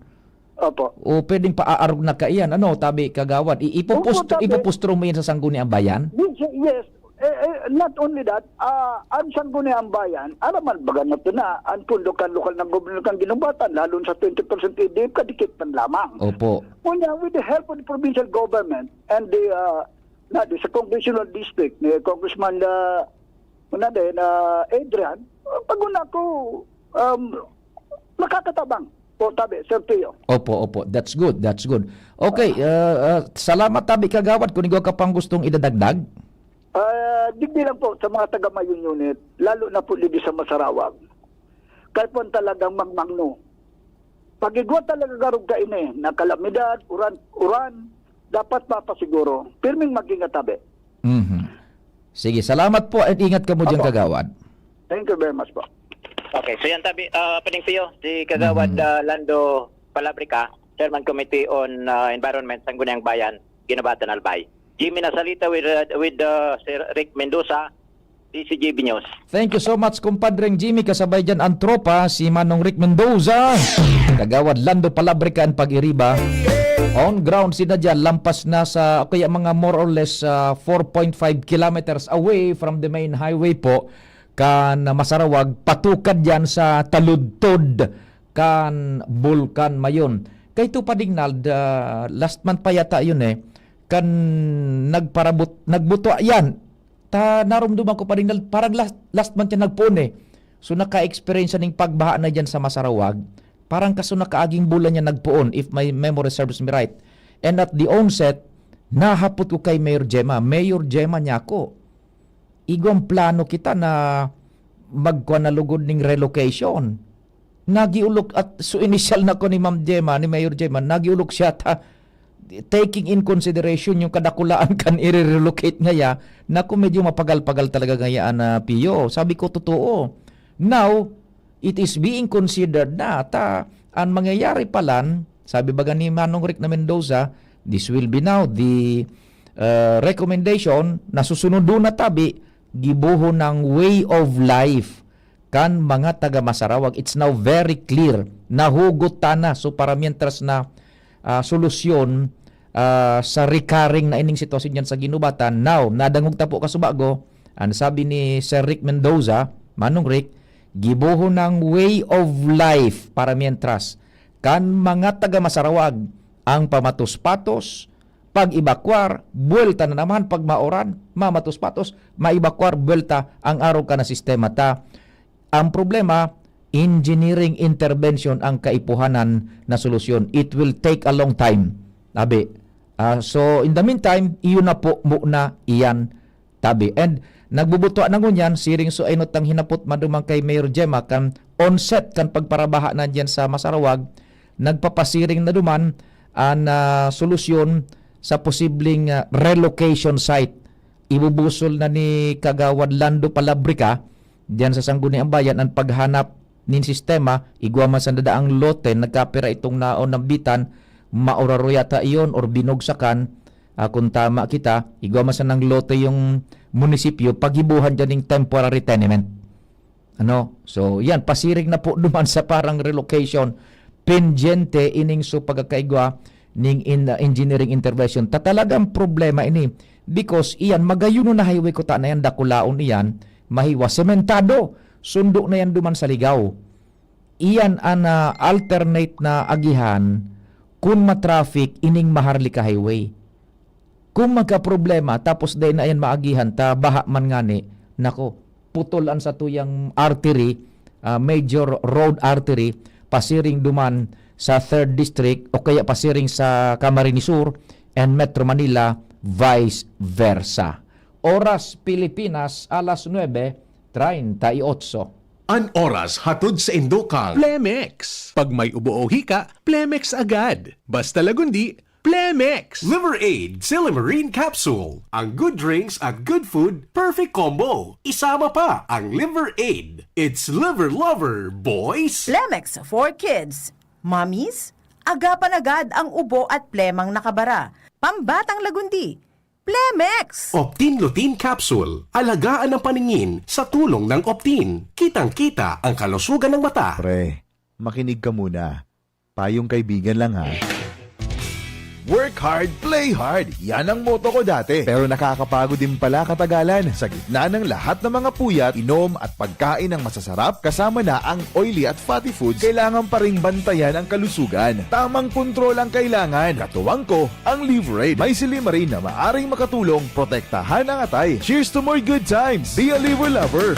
Opo. O pwedeng paaarog na kaiyan. Ano, tabi, Kagawad? I, ipupustro, tabi. Ipupustro mo yan sa Sangguniang Bayan? Yes, yes. Eh, eh, not only that, ah, ang Sangguniang Bayan, aram man baga na ito na, ang pondo kan lokal ng gobyerno kan Ginubatan, lalo sa twenty percent E D F, kadikit man lamang. Opo. Ngunyan, with the help of the provincial government and the, ah, na, the, sa congressional district, ni Congressman, ah, una din, ah, Adrian, ah, pag una ko, um, makakatabang po, tabi, Sir Pio. Opo, opo. That's good, that's good. Okay, ah, ah, salamat, tabi, Kagawad, kung igwa ka pang gustong idadagdag. Ah, digdi lang po sa mga taga Mayon Unit, lalo na po digdi sa Masarawag. Kaya po ang talagang mangmangno. Pag igwa talaga garog kaini, na kalamidad, uran, uran, dapat mapasiguro. Pirming mag-ingat, tabi. Mhm. Sige, salamat po at ingat ka mo diyan, Apo. Kagawad. Thank you very much po. Okay, so yan, tabi, ah, Pading Pio, si Kagawad, Mhm. ah, Lando Palabrica, Chairman Committee on, ah, Environment, Sangguniang Bayan, Ginubatan, Albay. Jimmy Nasalita with, uh, with, uh, Sir Rick Mendoza, D C G B News. Thank you so much, kumpadreng Jimmy. Kasabay dyan ang tropa, si Manong Rick Mendoza, Kagawad Lando Palabrica and Pag-iriba. On ground sila dyan, lampas na sa, o kaya mga more or less, uh, four point five kilometers away from the main highway po, kan Masarawag, patukad yan sa taludtod kan Bulkan Mayon. Kay ito, Pading Nald, ah, last month pa yata yun eh, kan nagparabot, nagbuto yan. Ta, narumduman ko, Pading Nald, parang last, last month yan nagpoon eh. So, naka-experience siya ning pagbaha na dyan sa Masarawag. Parang kaso nakaaging bulan niya nagpoon, if my memory serves me right. And at the onset, nahapot ko kay Mayor Gemma, "Mayor Gemma," niya ako, "igwang plano kita na magkua na lugod ning relocation." Nagiulok at so inisyal na ko ni Ma'am Gemma, ni Mayor Gemma, nagiulok siya ta, taking in consideration yung kadakulaan kan i-relocate ngaya, naku, medyo mapagal-pagal talaga ngaya na, Pio. Sabi ko, "Totoo." Now, it is being considered na ta, ang mangyayari palan, sabi baga ni Manong Rick na Mendoza, this will be now the, uh, recommendation na susunod na tabi, gibohon ng way of life kan mga taga Masarawag. It's now very clear. Nahugot ta na. So, para mientras na, ah, solusyon, ah, sa recurring na ining sitwasyon dyan sa Ginubatan, now, nadangog ta po kasubago, ang sabi ni Sir Rick Mendoza, Manong Rick, gibohon ng way of life para mientras kan mga taga Masarawag ang pamatos-patos, pag-ebakwar, buwelta na naman, pag mauran, mamatos-patos, maebakwar, buwelta ang arog ka na sistema ta. Ang problema, engineering intervention ang kaipuhanan na solusyon. It will take a long time. Abi, ah, so, in the meantime, iyo na po muna iyan tabi. And nagbubuto na ngunyan, siring so inot ang hinapot maduman kay Mayor Gemma, kan onset kan pagparabaha na diyan sa Masarawag, nagpapasiring na duman an, ah, solusyon sa posibleng, ah, relocation site. Ibubusol na ni Kagawad Lando Palabrica diyan sa Sangguniang Bayan an paghanap nin sistema, igwa man sa dadaang lote, nagkapira itong naon nambitan, mauraro yata iyon or binugsakan, ah, kung tama kita, igwa man sanang lote yung munisipyo, pagibuhan dyan ng temporary tenement. Ano? So, yan, pasiring na po duman sa parang relocation. Pendyente ining so pagkakaigwa ning in, uh, engineering intervention. Ta talagang problema ini. Because iyan, magayuno na highway ko ta na yan, dakulaon iyan, mahiwa, sementado. Sundo na yan duman sa Ligao. Iyan an, ah, alternate na agihan kun ma-traffic ining Maharlika Highway. Kung magkaproblema, tapos dai na yan maagihan, ta baha man ngani, nako, putol an satuyang artery, ah, major road artery, pasiring duman sa third District o kaya pasiring sa Camarines Sur and Metro Manila, vice versa. Oras Pilipinas, alas nuebe treinta y ocho. An oras hatod sa indo kan Plemex. Pag may ubo o hika, Plemex agad. Basta Lagundi, Plemex! Liver Aid Silymarin Capsule. Ang good drinks at good food, perfect combo. Isama pa ang Liver Aid. It's Liver Lover, boys! Plemex for kids, mommies, agapan agad ang ubo at plemang nakabara. Pambatang Lagundi, Plemex! Optin Lutein Capsule. Alagaan ang paningin sa tulong ng Optin. Kitang-kita ang kalusugan ng mata. Pre, makinig ka muna. Payong kaibigan lang, ha. Work hard, play hard. Yan ang motto ko dati. Pero nakakapagod din pala katagalan. Sa gitna ng lahat ng mga puyat, inom at pagkain ng masasarap, kasama na ang oily at fatty foods, kailangan pa ring bantayan ang kalusugan. Tamang kontrol ang kailangan. Katuwang ko, ang Liver Aid. May silymarin na maaring makatulong protektahan ang atay. Cheers to more good times! Be a Liver Lover!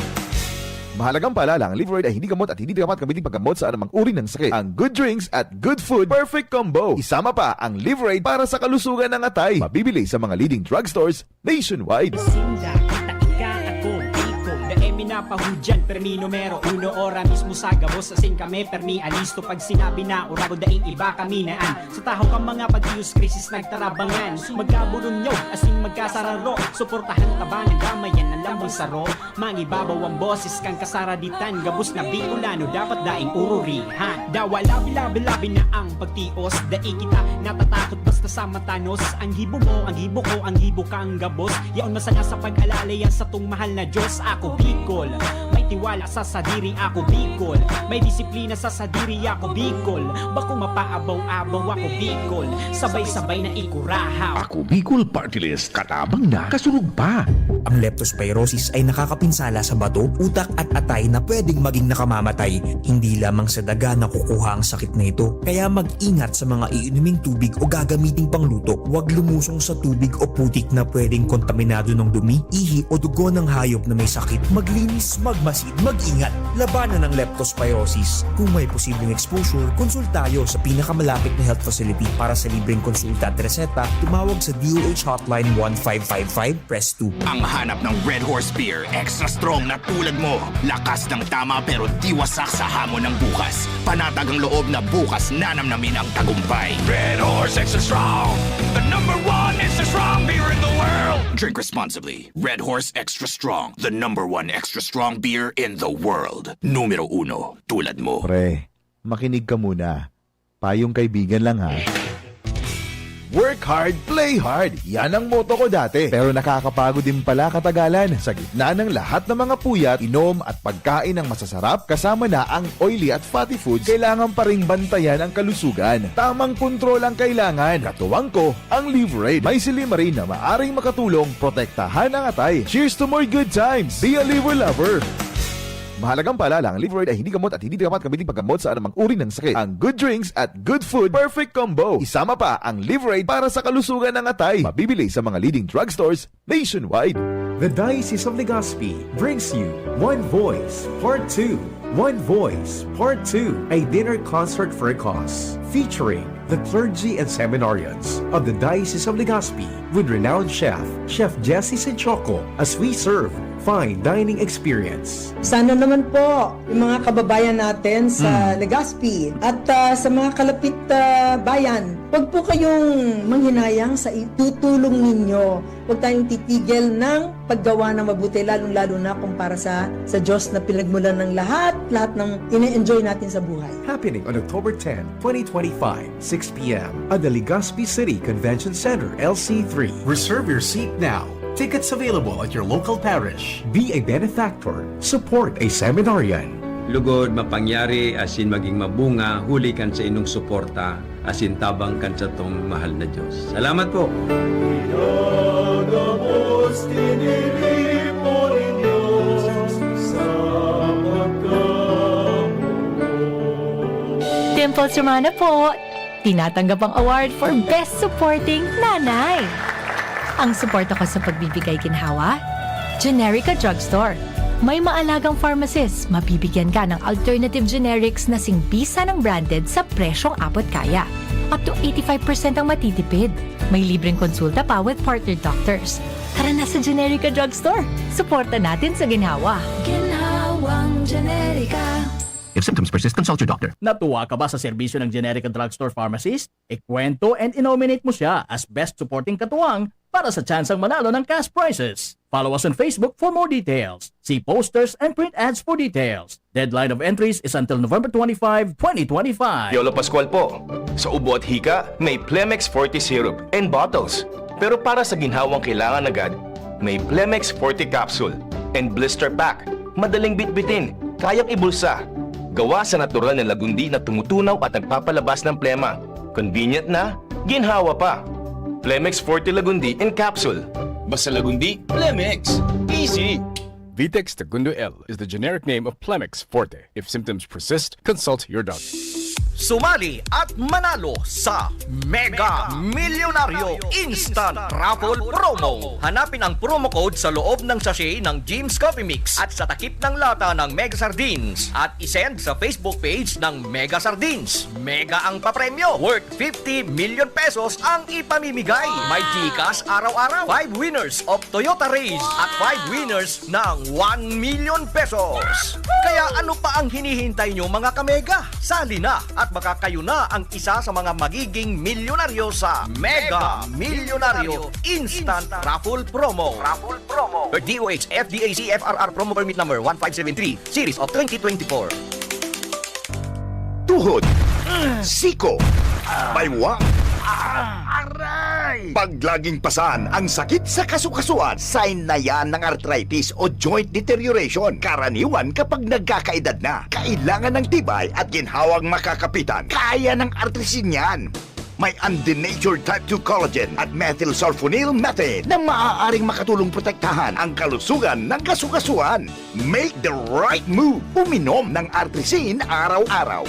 Mahalagang paalala, ang Liver Aid ay hindi gamot at hindi dapat gamitin paggamot sa anumang uri ng sakit. Ang good drinks at good food, perfect combo. Isama pa ang Liver Aid para sa kalusugan ng atay. Mabibili sa mga leading drugstores nationwide. Sinda, kita ika, ako, Bicol. Dai mi napahudyan, permi numero uno, ora mismo sa gabos, asin kami, permi alisto. Pag sinabi na, ora ko, daing iba kami naan. Sa tahaw kan mga pag-iyos, krisis nagtarabangan. Magkaburunyaw, asin magkasararo. Suportahan tabangan, damayan ang lambang saro. Mangibabaw ang boses kan kasaraditan, gabos na Bicolano dapat daing ururihan. Dawa labi-labi-labi na ang pagtios, dai kita natatakot basta sa matanos. Ang gibo mo, ang gibo ko, ang gibo kang gabos. Yaon man sana sa pag-alala yan satong mahal na Diyos. Ako Bicol, may tiwala sa sadiri, ako Bicol, may disiplina sa sadiri, ako Bicol. Bako mapaabaw-abaw, ako Bicol, sabay-sabay na ikurahaw. Ako Bicol Party List, katabang na, kasurog pa. Ang leptospirosis ay nakakapinsala sa bato, utak at atay na pwedeng maging nakamamatay. Hindi lamang sa daga nakukuha ang sakit na ito, kaya mag-ingat sa mga iinuming tubig o gagamiting pangluto. Huwag lumusong sa tubig o putik na pwedeng kontaminado ng dumi, ihi o dugo ng hayop na may sakit. Maglinis, magmasid, mag-ingat. Labanan ang leptospirosis. Kung may posibleng exposure, konsulta tayo sa pinakamalapit na health facility. Para sa libreng konsulta at reseta, tumawag sa D O H Hotline one five five five, press two. Ang hanap ng Red Horse Beer, extra strong na tulad mo. Lakas ng tama pero di wasak sa hamon ng bukas. Panatag ang loob na bukas nanamnamin ang tagumpay. Red Horse Extra Strong, the number one extra strong beer in the world. Drink responsibly. Red Horse Extra Strong, the number one extra strong beer in the world. Numero uno, tulad mo. Pre, makinig ka muna. Payong kaibigan lang, ha. Work hard, play hard. Yan ang motto ko dati. Pero nakakapagod din pala katagalan. Sa gitna ng lahat ng mga puyat, inom at pagkain ng masasarap, kasama na ang oily at fatty foods, kailangan pa ring bantayan ang kalusugan. Tamang kontrol ang kailangan. Katuwang ko, ang Liver Aid. May silymarin na maaring makatulong protektahan ang atay. Cheers to more good times! Be a Liver Lover! Mahalagang paalala, ang Liver Aid ay hindi gamot at hindi dapat gamitin paggamot sa anumang uri ng sakit. Ang good drinks at good food, perfect combo. Isama pa ang Liver Aid para sa kalusugan ng atay. Mabibili sa mga leading drugstores nationwide. The Diocese of Legazpi brings you One Voice Part two. One Voice Part two, a dinner concert for a cause, featuring the clergy and seminarians of the Diocese of Legazpi with renowned chef, Chef Jesse Sinchoco, as we serve fine dining experience. Sana naman po yung mga kababayan natin sa Mm. Legazpi at, ah, sa mga kalapit, ah, bayan, wag po kayong manghinayang sa itutulong ninyo. Huwag tayong titigil ng paggawa ng mabuti, lalong-lalo na kung para sa, sa Diyos na pinagmulan ng lahat, lahat ng ine-enjoy natin sa buhay. Happening on October ten, twenty twenty-five, six p m at the Legazpi City Convention Center, L C three. Reserve your seat now. Tickets available at your local parish. Be a benefactor. Support a seminarian. Lugod, mapangyari, asin maging mabunga, huli kan sa inong suporta, asin tabang kan satong mahal na Diyos. Salamat po! Pinagabos, tiniripo nin Diyos sa pagkamugot. Dimples Romana po! Tinatanggap ang award for Best Supporting Nanay. Ang suporta ko sa pagbibigay ginhawa, Generica Drugstore. May maalagang pharmacist, mabibigyan ka ng alternative generics na singbisa ng branded sa presyong abot kaya. Up to eighty-five percent ang matitipid. May libreng konsulta pa with partner doctors. Tara na sa Generica Drugstore. Suporta natin sa ginhawa. Ginhawang Generica. If symptoms persist, consult your doctor. Natuwa ka ba sa serbisyo ng Generica Drugstore Pharmacist? Ikwento and i-nominate mo siya as Best Supporting Katuwang para sa tsansang manalo ng cash prizes. Follow us on Facebook for more details. See posters and print ads for details. Deadline of entries is until November twenty-five, twenty twenty-five. Piolo Pascual po. Sa ubo at hika, may Plemex Forte Syrup in bottles. Pero para sa ginhawang kailangan agad, may Plemex Forte Capsule and Blister Pack. Madaling bitbitin, kayang ibulsa. Gawa sa natural na lagundi na tumutunaw at nagpapalabas ng plema. Convenient na, ginhawa pa. Plemex Forte Lagundi in Capsule. Basta Lagundi, Plemex. Easy! Vitex Segundo L is the generic name of Plemex Forte. If symptoms persist, consult your doctor. Sumali at manalo sa Mega Milyonaryo Instant Raffle Promo. Hanapin ang promo code sa loob ng sachet ng Jim's Coffee Mix at sa takip ng lata ng Mega Sardines at isend sa Facebook page ng Mega Sardines. Mega ang papremyo, worth fifty million pesos ang ipamimigay. May GCash araw-araw, five winners of Toyota Raize at five winners ng one million pesos. Kaya ano pa ang hinihintay nyo, mga kamega? Sali na at baka kayo na ang isa sa mga magiging milyonaryo sa Mega Milyonaryo Instant Raffle Promo. Raffle Promo. D O H F D A C F R R Promo Permit Number one five seven three, Series of twenty twenty-four. Tuhod, siko, baywang, aray! Pag laging pasan ang sakit sa kasukasuan, sign na yan ng arthritis o joint deterioration. Karaniwan kapag nagkakaedad na, kailangan ng tibay at ginhawang makakapitan. Kaya ng Artrisin yan. May undenatured type two collagen at methylsulfonyl methane na maaaring makatulong protektahan ang kalusugan ng kasukasuan. Make the right move. Uminom ng Artrisin araw-araw.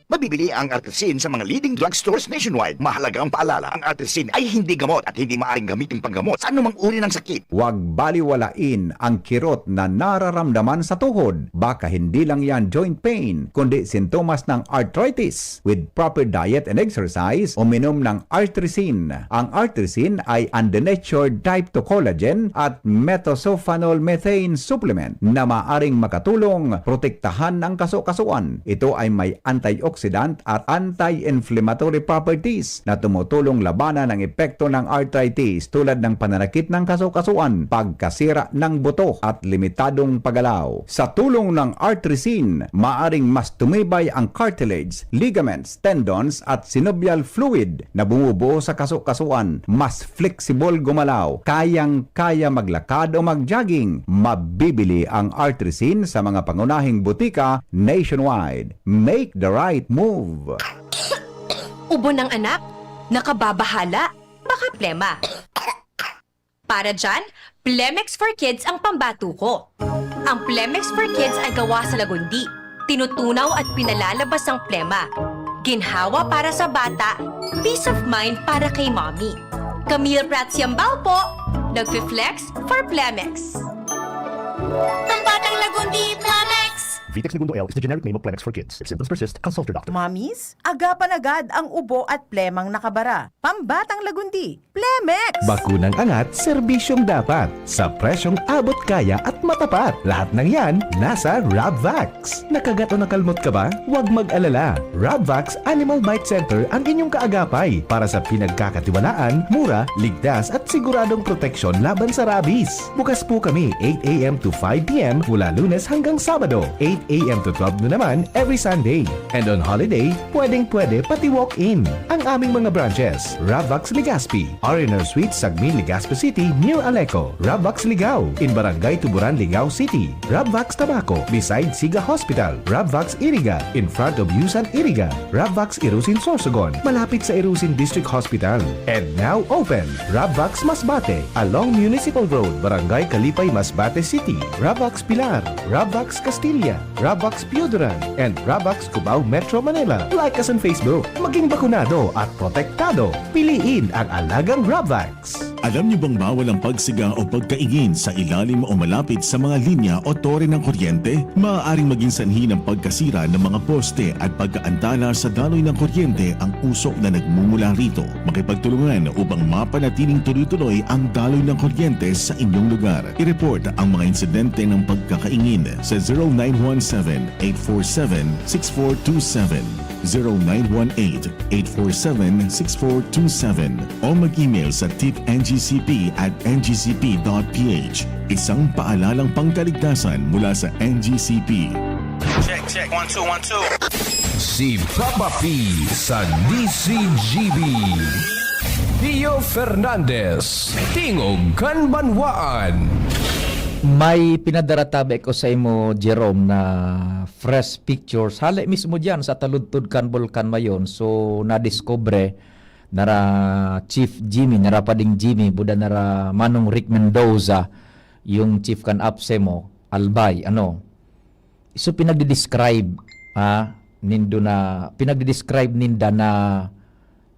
Mabibili ang Artrisin sa mga leading drugstores nationwide. Mahalagang paalala, ang Artrisin ay hindi gamot at hindi maaring gamitin panggamot sa anumang uri ng sakit. Huwag baliwalain ang kirot na nararamdaman sa tuhod. Baka hindi lang yan joint pain, kundi sintomas ng arthritis. With proper diet and exercise, uminom ng Artrisin. Ang Artrisin ay undenatured type two collagen at methylsulfonyl methane supplement na maaring makatulong protektahan ang kasukasuan. Ito ay may antioxidant at anti-inflammatory properties na tumutulong labanan ang epekto ng arthritis tulad ng pananakit ng kasukasuan, pagkasira ng buto at limitadong paggalaw. Sa tulong ng Artrisin, maaring mas tumibay ang cartilage, ligaments, tendons at synovial fluid na bumubuo sa kasukasuan. Mas flexible gumalaw, kayang-kaya maglakad o mag-jogging. Mabibili ang Artrisin sa mga pangunahing butika nationwide. Make the right move! Ubo ng anak? Nakababahala? Baka plema. Para dyan, Plemex for Kids ang pambato ko. Ang Plemex for Kids ay gawa sa lagundi, tinutunaw at pinalalabas ang plema. Ginhawa para sa bata, peace of mind para kay mommy. Camille Prats Yambao po, nagfi-flex for Plemex. Pambatang Lagundi, Plemex! Vitex Segundo L is the generic name of Plemex for Kids. If symptoms persist, consult your doctor. Mommies, agapan agad ang ubo at plemang nakabara. Pambatang Lagundi, Plemex! Bakunang angat, serbisyong dapat. Sa presyong abot kaya at matapat. Lahat ng yan, nasa Rabvax. Nakagat o nakalmot ka ba? Huwag mag-alala. Rabvax Animal Bite Center ang inyong kaagapay para sa pinagkakatiwalaan, mura, ligtas at siguradong proteksyon laban sa rabies. Bukas po kami eight a m to five p m mula Lunes hanggang Sabado, eight a m to twelve noon naman every Sunday. And on holiday, pwedeng-pwede pati walk-in. Ang aming mga branches, Rabvax Legazpi, R and R Suite, Sagmin, Legazpi City, near Aleco. Rabvax Ligao, in Barangay Tuburan, Ligao City. Rabvax Tabaco, beside Siga Hospital. Rabvax Iriga, in front of Yusan Iriga. Rabvax Irusin Sorsogon, malapit sa Irusin District Hospital. And now open, Rabvax Masbate, along Municipal Road, Barangay Kalipay, Masbate City. Rabvax Pilar, Rabvax Castilla, Rabvax Pioduran, and Rabvax Cubao, Metro Manila. Like us on Facebook. Maging bakunado at protektado. Piliin ang alagang Rabvax. Alam niyo bang bawal ang pagsiga o pagkaingin sa ilalim o malapit sa mga linya o tore ng kuryente? Maaaring maging sanhi ng pagkasira ng mga poste at pagkaantala sa daloy ng kuryente ang usok na nagmumula rito. Makipagtulungan upang mapanatiling tuloy-tuloy ang daloy ng kuryente sa inyong lugar. I-report ang mga insidente ng pagkakaingin sa zero nine one seven, eight four seven, six four two seven, zero nine one eight, eight four seven, six four two seven o mag-email sa tip N G C P at N G C P dot P H. Isang paalalang pangkaligtasan mula sa N G C P. Check, check. One, two, one, two. Si Papa P sa D C G B. Pio Fernandez, Tingog kan Banwaan. May pinadara tabi ko sa imo, Jerome, na fresh pictures. Hale mismo diyan sa taludtod kan Bulkan Mayon. So, nadiskubre nara Chief Jimmy, nara Pading Jimmy, buda nara Manong Rick Mendoza, yung chief kan APSEMO, Albay, ano. So, pinagdi-describe, ah, nindo na, pinagdi-describe ninda na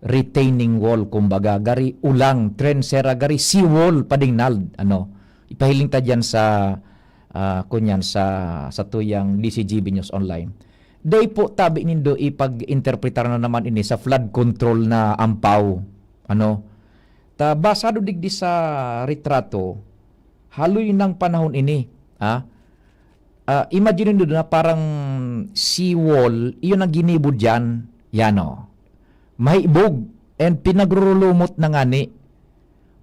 retaining wall, kumbaga, gari ulang, trensera, gari seawall, Pading Nald, ano. Ipahiling ta diyan sa, ah, kunyan, sa, sa tuyang D C G B News Online. Dai po tabi nindo ipag-interpretar na naman ini sa flood control na ampaw, ano. Ta, basado digdi sa retrato, haloy nang panahon ini, ah. Ah, imagine nindo na parang seawall, iyon ang ginibo diyan. Yan, oh. Mahibog and pinagrurulumot na ngani.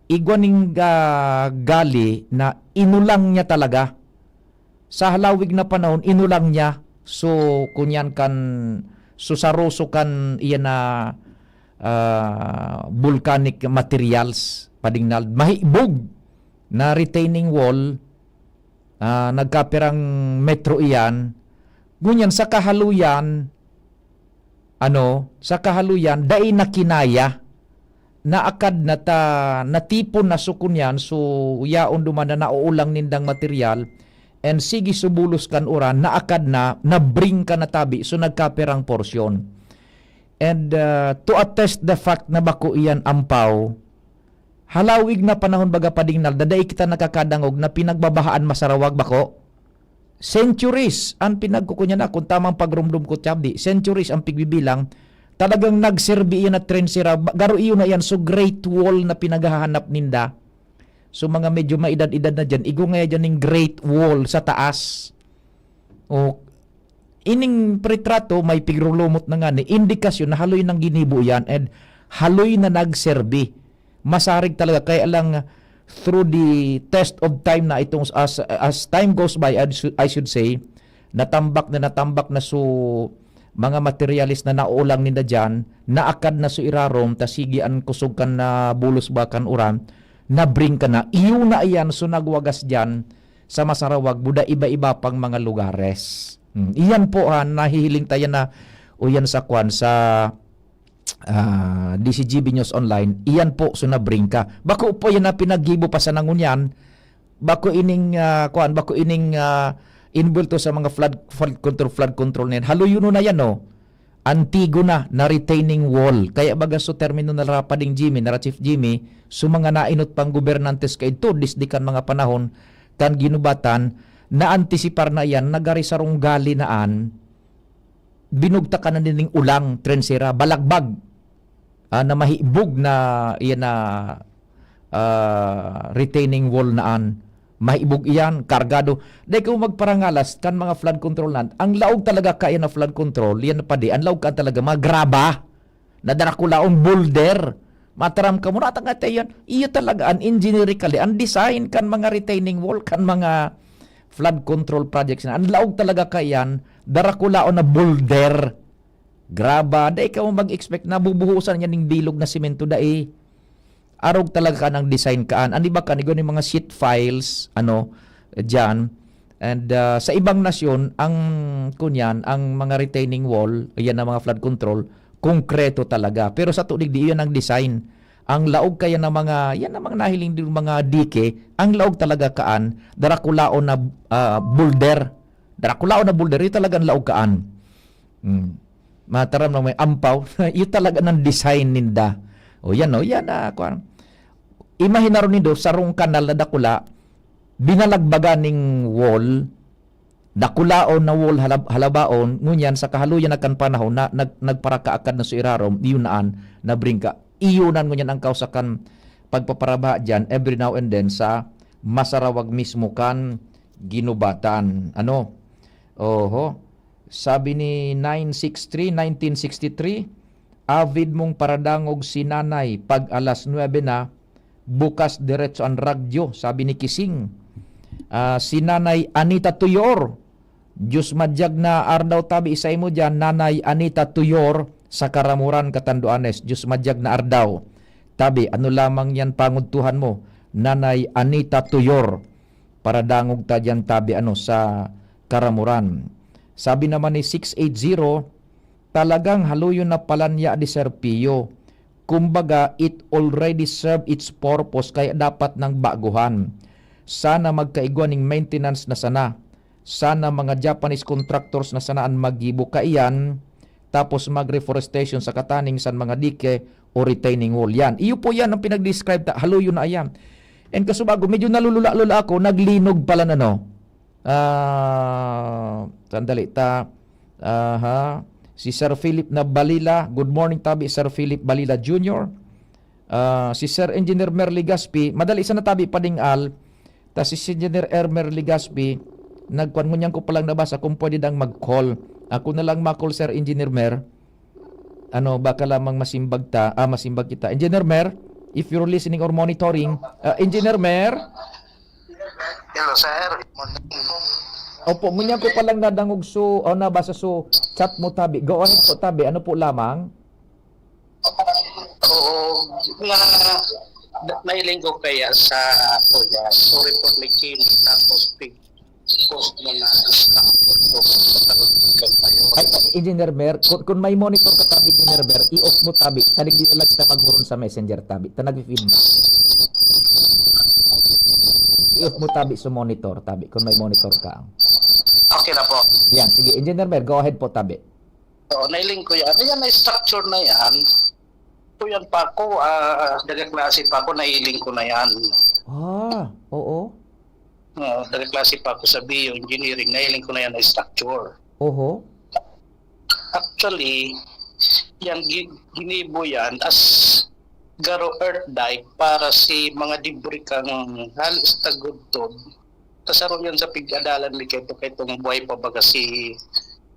Igwa ning, ah, gali na inulang niya talaga. Sa halawig na panahon, inulang niya. So, kunyan kan, so, saroso kan iyan na, ah, volcanic materials, Pading Nald. Mahibog na retaining wall, ah, nagkapirang metro iyan. Ngunyan, sa kahaluyan, ano, sa kahaluyan, dai na kinaya. Naakad na ta, natipon na so kunyan, so yaon duman na nauulang nindang material, and sige, so bulos kan uran, naakad na, nabring ka na tabi, so nagkapirang porsyon. And, ah, to attest the fact na bako iyan ampaw, halawig na panahon baga, Pading Nald, na dai kita nakakadangog na pinagbabahaan masarawag, bako. Centuries an pinagkukunyan na, kung tamang pagrumdom ko, Chabdi, centuries ang pigbibilang. Talagang nagserbi iyan na trensera. Ba-, garo iyo na iyan, so Great Wall na pinaghahanap ninda. So, mga medyo maedad-edad na diyan, igwa ngaya diyan ning Great Wall sa taas. O, ining pretrato, may pigrulumot na ngani, indikasyon na haloy nang ginibo iyan and haloy na nagserbi. Masarig talaga, kaya lang, through the test of time na itong, as, as time goes by, I should, I should say, natambak na, natambak na so mga materyales na nauulang ninda diyan, naakad na so irarom, ta sige an kusog kan na bulos ba kan uran, nabring ka na. Iyo na iyan, so nagwagas diyan sa masarawag, buda iba-iba pang mga lugares. Hmm, iyan po, ha, nahihiling tayo na, o yan sa kwan, sa, ah, D C G B News Online, iyan po, so nabring ka. Bako po yan na pinaggibo pa sa nangunyan, bako ining, ah, kwan, bako ining, ah, inbulto sa mga flood, flood control, flood control na yan. Haloy yun na yan, no? Antigo na, na retaining wall. Kaya baga so termino na ra Pading Jimmy, na ra Chief Jimmy, so mga nainot pang gobernantes kaidto, disdi kan mga panahon kan ginubatan, naantisipar na iyan, nagari sarong gali na an, binugtakan na nining ulang, trensera, balagbag, ah, na mahibog na, iyan na, ah, retaining wall na an, mahibog iyan, kargado. Dai kamo magparangalas kan mga flood control na, ang laog talaga kaya na flood control, yan pa di, ang laog ka talaga, mga graba, na darakulaon, boulder. Mataram ka mo, natang ata yan. Iyo talaga, an engineerically, ang design kan mga retaining wall, kan mga flood control projects na, ang laog talaga kaya yan, darakulaon na boulder. Graba, dai ka mo mag-expect na bubuhusan niya ning bilog na semento, dai. Arog talaga kan ang design kaan. An iba kan, igwa ni mga sheet files, ano, diyan. And, ah, sa ibang nasyon, ang, kunyan, ang mga retaining wall, yan ang mga flood control, konkreto talaga. Pero sa tulig di, yan ang design. Ang laog kaya ng mga, yan ang mga nahiling din mga dike, ang laog talaga kaan, darakulaon na, ah, boulder. Darakulaon na boulder, yun talagang laog kaan. Hmm. Mataram na may ampaw. Iyo talaga ng design ninda. O yan, o yan, ah, kwan. Imahinar nindo sarong kanal na dakula, binalagbagan ning wall, dakulaon na wall halab-, halabaon, ngunyan sa kahaluyan na kan panahon na nag-, nagparakaakad na sa irarom, iyo naan nabringka. Iyo na ngunyan ang kausa kan pagpaparabaha diyan every now and then sa masarawag mismo kan ginubatan. Ano? Oho. Sabi ni nine six three, nineteen sixty-three, "Avid mong paradangog si Nanay pag alas nuebe na, bukas diretso an radyo," sabi ni Kising. Ah, si Nanay Anita Tuyor, "Diyos madyag na ardaw tabi sa imo diyan, Nanay Anita Tuyor, sa Karamuran, Catanduanes. Diyos madyag na ardaw tabi, ano lamang yan pangudtuhan mo, Nanay Anita Tuyor?" Paradangog ta diyan tabi, ano, sa Karamuran. Sabi naman ni six eight zero, "Talagang haluyon na palan ya di Sir Pio. Kumbaga, it already served its purpose, kaya dapat nang baguhan. Sana magkaigwa ning maintenance na sana. Sana mga Japanese contractors na sana an maggibo kaiyan, tapos mag-reforestation sa kataning san mga dike o retaining wall." Yan. Iyo po yan ang pinag-describe ta, haluyon na ayan. And kasubago, medyo nalulula-lula ako, naglinog pala na, no? Ah, sandali, ta, aha. Si Sir Philip na Balila, good morning, tabi, Sir Philip Balila Junior. Ah, si Sir Engineer Mer Legaspi, madali sana tabi pading-al, ta si Engineer Ermer Legaspi, nagkuan, ngunyan ko palang nabasa kung pwede dang mag-call. Ako na lang ma-call, Sir Engineer Mer. Ano, baka lamang masimbag ta, ah, masimbag kita. Engineer Mer, if you're listening or monitoring, ah, Engineer Mer? Hello, sir. Good morning. Opo, ngunyan ko palang nadangog so, o nabasa so chat mo, tabi. Go ahead po, tabi. Ano po lamang? Oo, na, na, nailing ko kaya sa, kuya, sorry po, may kini, tapos pig, post mo na structure po, sa Taguig, Cagayan. Ay, Engineer Mer, kung, kung may monitor ka tabi, Engineer Mer, i-off mo tabi. Talig di na lang kita maghuron sa messenger tabi. Ta nagfi-feedback. I-off mo tabi sa monitor tabi, kung may monitor ka. Okay na po. Yan, sige, Engineer Mer, go ahead po tabi. Oo, nailing ko yan. Ayan, na-structure na yan. Ito yan pa ako, ah, daga klase pa ako, nailing ko na yan. Ah, oo. Oo, daga klase pa ako sa bioengineering, nailing ko na yan na structure. Oho. Actually, yang gi-, ginibo yan as garo earth dike para si mga debris kang hal-, sa tagudtod. Sa saro yan sa pig-adalan ni Keto, Ketong buhay pa baga si,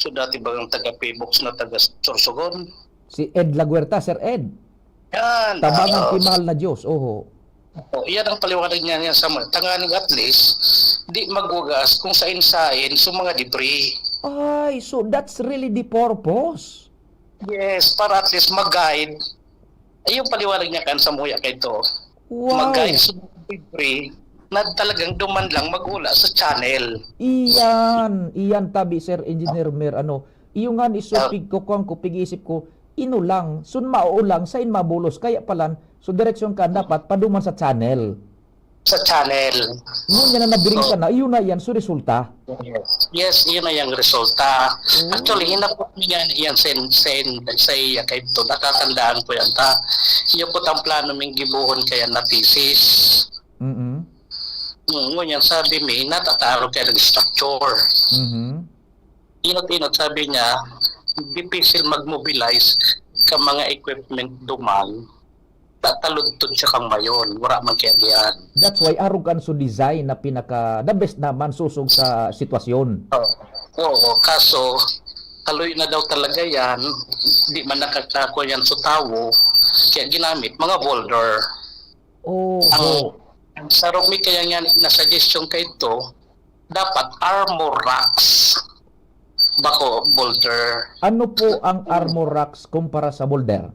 so dati bagang taga Pibox na taga Sorsogon. Si Ed Laguerta, Sir Ed. Yan, Tabang ang oo. Kimahal na Diyos, oho. Oo, iyan ang paliwanag niya, niya sa mga tanganing at least, di magwagas kung sain-sain sa mga debris. Ay, so that's really the purpose. Yes, para at least mag-guide. Ay, yung paliwanag niya kan sa muya kay to. Wow. Mag-guide sa mga debris na talagang duman lang mag-ula sa channel. Iyan, iyan tabi, Sir Engineer Mer, ano, iyo nga ni so Ah. pig-, kukuan ko, pig-iisip ko, ino lang, sun mauulang, sain mabulos, kaya palan, so direksyon ka dapat paduman sa channel. Sa channel. Ngunyan na nabring ka Oh. na, iyo na yan, so resulta. Yes, yun na yung resulta. Oh. Actually, hinapot niya yan sa, sa, sa iya kay to, natatandaan ko yan ta. Iyo po ang plano ming gibuhon kaya na thesis. Mm-mm. Mm, ngunyan sabi mi, natataro kaya ng structure. Mhm. Inot-inot, sabi niya, dipisil mag-mobilize ka mga equipment duman, tataludtod siya kang mayon, wala man kaya diyan. That's why arog kan so design na pinaka the best naman susog sa sitwasyon. Oo. Oo, kaso, haloy na daw talaga yan, di man nakakako yan sa tawo, kaya ginamit, mga boulder. Oo. Ang, ang sarong mi kaya nga na suggestion kay to, dapat armor rocks. Bako, boulder. Ano po ang armor rocks kumpara sa boulder?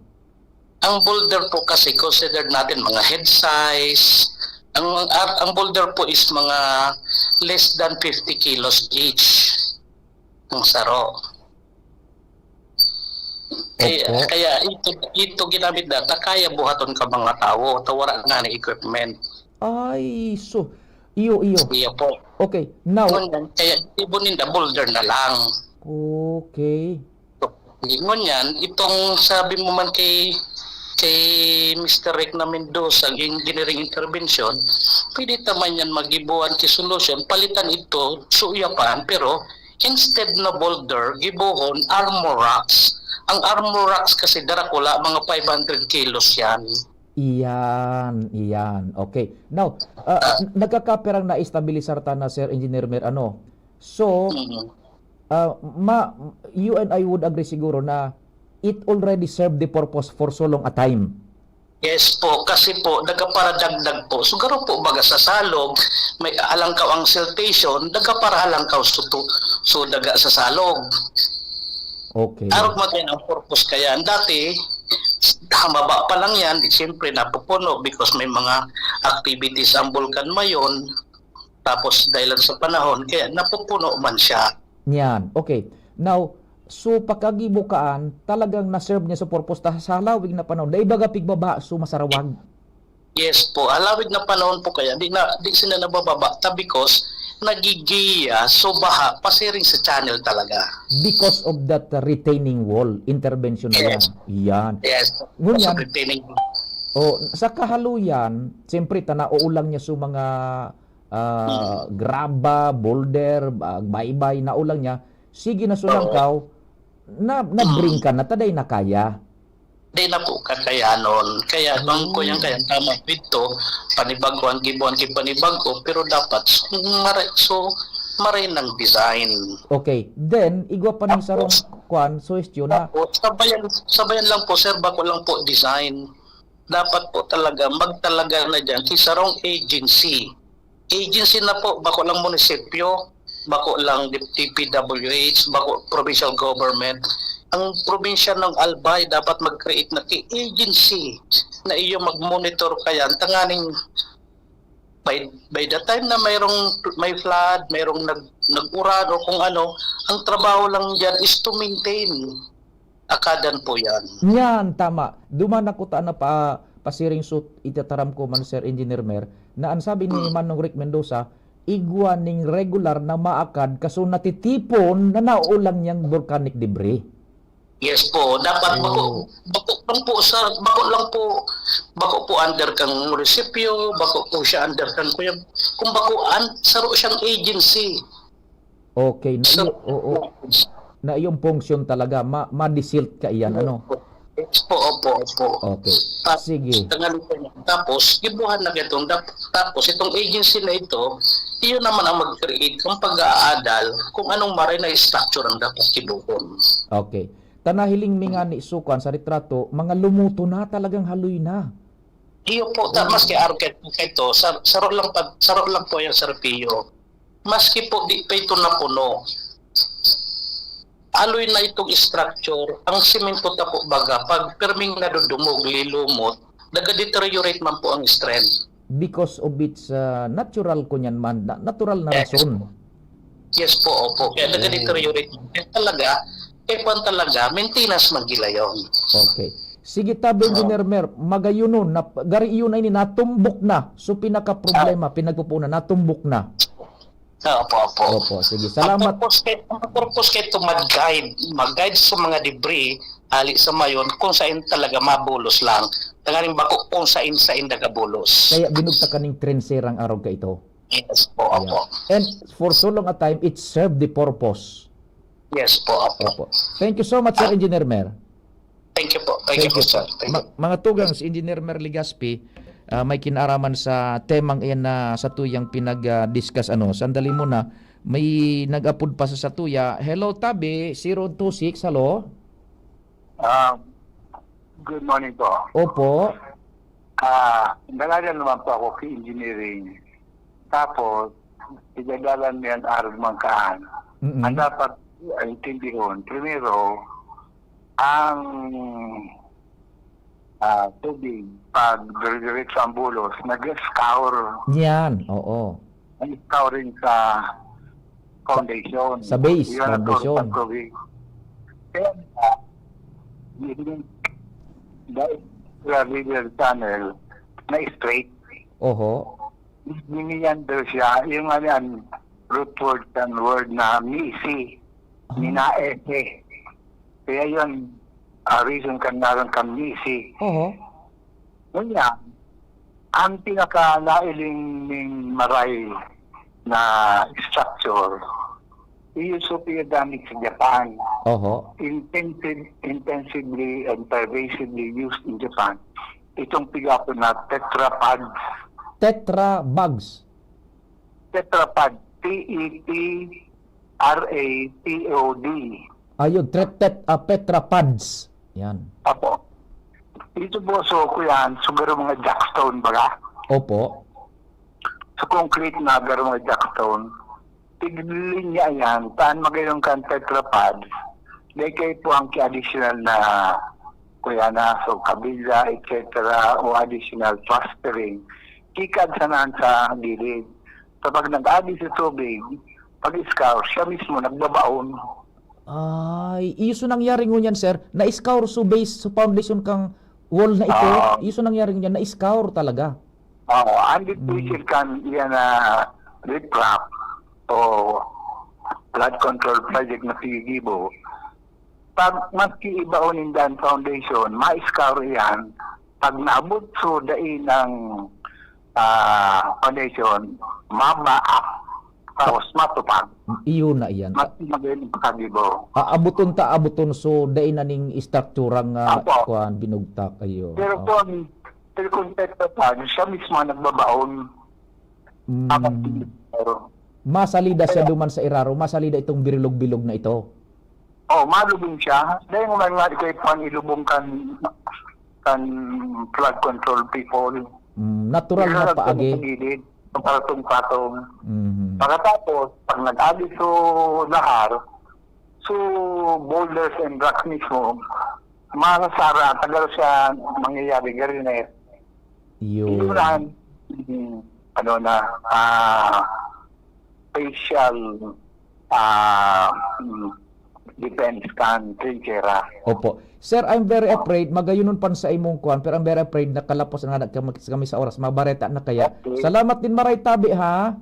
Ang boulder po kasi considered natin mga head size. Ang, ang, ang boulder po is mga less than fifty kilos each. Ang saro. Kaya, Opo. kaya ito, ito ginamit data, kaya buhaton ka mga tawo, ta wala nga na equipment. Ay, so, iyo, iyo. Iyo po. Okay, now, Ngunyan, kaya ibo ninda, boulder na lang. Okay. Ngunyan, itong sabi mo man kay, kay Mister Rick na Mendoza, ang engineering intervention, pwede ta man yan magibuan ki solution, palitan ito, suyapan, pero instead na boulder, gibohon, armor rocks. Ang armor rocks kasi, Dracula, mga five hundred kilos yan. Iyan, iyan. Okay. Now, ah, nagkakaperang na-estabilisar ta na, Sir Engineer Mer, ano? So, Mm. ah, ma-, you and I would agree siguro na it already served the purpose for so long a time. Yes po, kasi po, nagaparadagdag po. So, garo po, baga sa salog, may alangkaw ang siltation, nagaparaalangkaw so, to, so daga sa salog. Okay. Arog man kayan ang purpose kaya. Dati, hamaba pa lang yan, di siyempre napupuno because may mga activities ang bulkan mayon. Tapos, dahil lang sa panahon, kaya napupuno man siya. Yan. Okay. Now, so pagkagibo kaan, talagang na-serve niya sa purpose ta sa halawig na panahon. Dai baga pigbaba, so masarawag. Yes po, halawig na panahon po kaya, di na, di sila nabababa ta because nagigiya, so baha, pasiring sa channel talaga. Because of that, uh, retaining wall, intervention na yan. Yes. Yan. Yes. Ngunyan, Because of retaining wall. Oh, sa kahaluyan, siyempre, ta nauulang niya sa mga, ah, Mm. graba, boulder, ah, baybay, naulang niya. Sige na, Oo. sulangkaw, na, na-bring ka na, ta dai na kaya. Di na po kakayanon. Kaya, bang ko yan, Oh. kaya tama, pito, panibago ang gibuan ki panibago, pero dapat, so, mare-, so, maray ng design. Okay. Then, igwa pa ning Tapos, sarong kwan, suhestyon na. Tapos, sabayan, sabayan lang po, sir, bako lang po design. Dapat po talaga, magtalaga na dyan, ki sarong agency. Agency na po, bako lang munisipyo, bako lang D P W H, bako provincial government. Ang probinsya ng Albay dapat mag-create na ki agency na iyo mag-monitor kayan, tanganing by, by the time na mayroong, may flood, mayroong nag-, nag-uran o kung ano, ang trabaho lang dyan is to maintain. Akadan po yan. Yan, tama. Duman ako ta na pa, pasiring so itataram ko man, Sir Engineer Mer, na ang sabi ni Hmm. Manong Rick Mendoza, igwa ning regular na maakad kaso natitipon na nauulang niyang volcanic debris. Yes po, dapat bako, Oo. bako lang po sa, bako lang po, bako po under kang munisipyo, bako po siya under kang kuya. Kung bako, an-, saro siyang agency. Okay, na So, iyo, oo. Na iyong function talaga, ma-, ma-desilt ka iyan, ano? Yes po, opo, opo. Okay. Ta-, Sige. tangan-, tapos, gibuhan na itong dap-, tapos itong agency na ito, iyon naman ang mag-create kung pag-aadal kung anong maray na structure ang dapat gibuhon. Okay. Ta nahiling mi ngani sukan sa retrato, mga lumuto na, talagang haloy na. Iyo po, ta-, Oo. maski arket po ito, sa-, saro lang pa, saro lang po yan, Sir Pio. Maski po di pa ito napuno, aloy na itong structure, ang simento ta po baga, pag pirming nadudumog, lilumot, nagadeteriorate man po ang strength. Because of its, ah, natural kunyan man, na-, natural na Yes. rason. Yes po, opo. Kaya Oo. nagadeteriorate. Kaya talaga, kaya po talaga, maintenance man gila yun. Okay. Sige, tabi, Oo. Engineer Mer, magayunon, na, gari iyon na ini, natumbok na. So, pinaka-problema, Ah. pinagpupunan, natumbok na. Ah, opo, opo. Opo, sige. Ang Salamat. purpose kay, ang purpose kay ito mag-guide, mag-guide sa mga debris, hali sa mayon, kung saan talaga mabulos lang. Tanganing bako kung saan-saan nagabulos. Kaya binugtak kaning trenserang arog ka ito. Yes po, Yeah. opo. And for so long a time, it served the purpose. Yes po, opo. Opo. Thank you so much, Sir Ah. Engineer Mer. Thank you po. Thank you Thank po, you sir. po. Thank Ma-, you. mga tugang, si Engineer Mer Legaspi, ah, may kinaaraman sa temang iyan na satuyang pinag, ah, discuss, ano. Sandali muna, may nag-apod pa sa satuya. Hello, tabi, zero two six, hello? Ah, good morning po. Opo. Ah, nag-aaral naman po ako sa engineering. Tapos, pinag-aralan mo yan, arog man kaan. Mm-mm. Ang dapat intindihon, primero, ang, ah, tubig, pag dire-diretso ang bulos, nag-scour. Yan, oo. Ang scouring sa foundation. Sa base, Yun ang foundation. Tawag tubig. Kaya nga, yung, dahil sa river channel na straight, Oho. Ni-meander siya, yung ano yan, root word kan word na misi, Ah. minaese. Kaya yun, ah, reason kan ngaran kan misi. Oho. Ngunyan, ang pinakanailing ning maray na structure, iyo so pinagamit sa Japan. Oho. Intensive, intensively and pervasively used in Japan. Itong pigapo na tetrapod. Tetra bags. Tetrapod. T E T R A P O D. Ayun, tret-, tet-, ah, tetrapods. Yan. Apo. Ito po, so, kuyan, so, garo mga jackstone baga? Opo. So, concrete na garo mga jackstone. Tiglinya yan, taan magayon kan tetrapod. Dahil kayo po ang ki-additional na, kuya na, so, kabilya, et cetera, o additional plastering. Kikadsanan sa gilid. Kapag nag-adi sa tubig, pag-scour, siya mismo nagbabaon. Ay, iyo so nangyari ngunyan, sir. Na-scour so base, so foundation kang wall na ito. Ah. Iyo so nangyari ngunyan, na-scour talaga. Oo, ang Mm. literature kan iyan na riprap o flood control project na pinigibo. Pag maski ibaon ninda an foundation, ma-scour iyan. Pag naabot so dai ng, ah, foundation, mabaak, tapos matupag. Iyon na iyan. Mas magayon ang pagkagibo. Aabuton ta, abuton, so dai na ning istruktura nga Apo. kuan, binugtak. Ayo. Pero Oo. kung, pero kung tetrapod, siya mismo ang nagbabaon. Mm. Tapos, pero Masalida siya Kaya duman sa iraro, masalida itong bilog-bilog na ito. Oh, malubong siya. Dahil nga nga, ikaw ipang ilubong kan, kan flood control people. Mm, natural na Ilalagay paagi. sa gilid, patong-patong. Mhm. Pagkatapos, pag nag-agi so lahar, so boulders and rocks mismo, masasara, tagal siya mangyayari, gariner. Yun. Yun ang, mm, ano na, ah, facial, ah, mm, defense kan trinchera. Opo. Sir, I'm very afraid, magayonon pa sa imong kwan, pero I'm very afraid nakalapos na nga kami, kami sa oras. Mabareta na kaya. Okay. Salamat din, maray tabi, ha?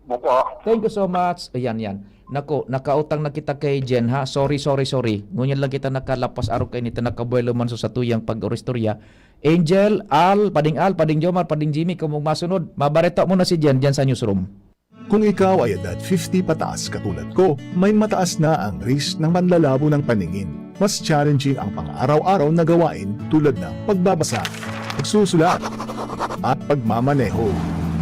Opo. Thank you so much. Ayan, yan. Nako, nakautang na kita kay Jen, ha? Sorry, sorry, sorry. Ngunyan lang kita nakalapos arog kay nito, nakabuelo man so sa tuyang pag-oristorya. Angel, Al, Pading Al, Pading Jomar, Pading Jimmy, kung masunod, mabareta mo na si Jen dyan sa newsroom. Kung ikaw ay edad fifty pataas katulad ko, may mataas na ang risk ng panlalabo ng paningin. Mas challenging ang pang-araw-araw na gawain tulad ng pagbabasa, pagsusulat, at pagmamaneho.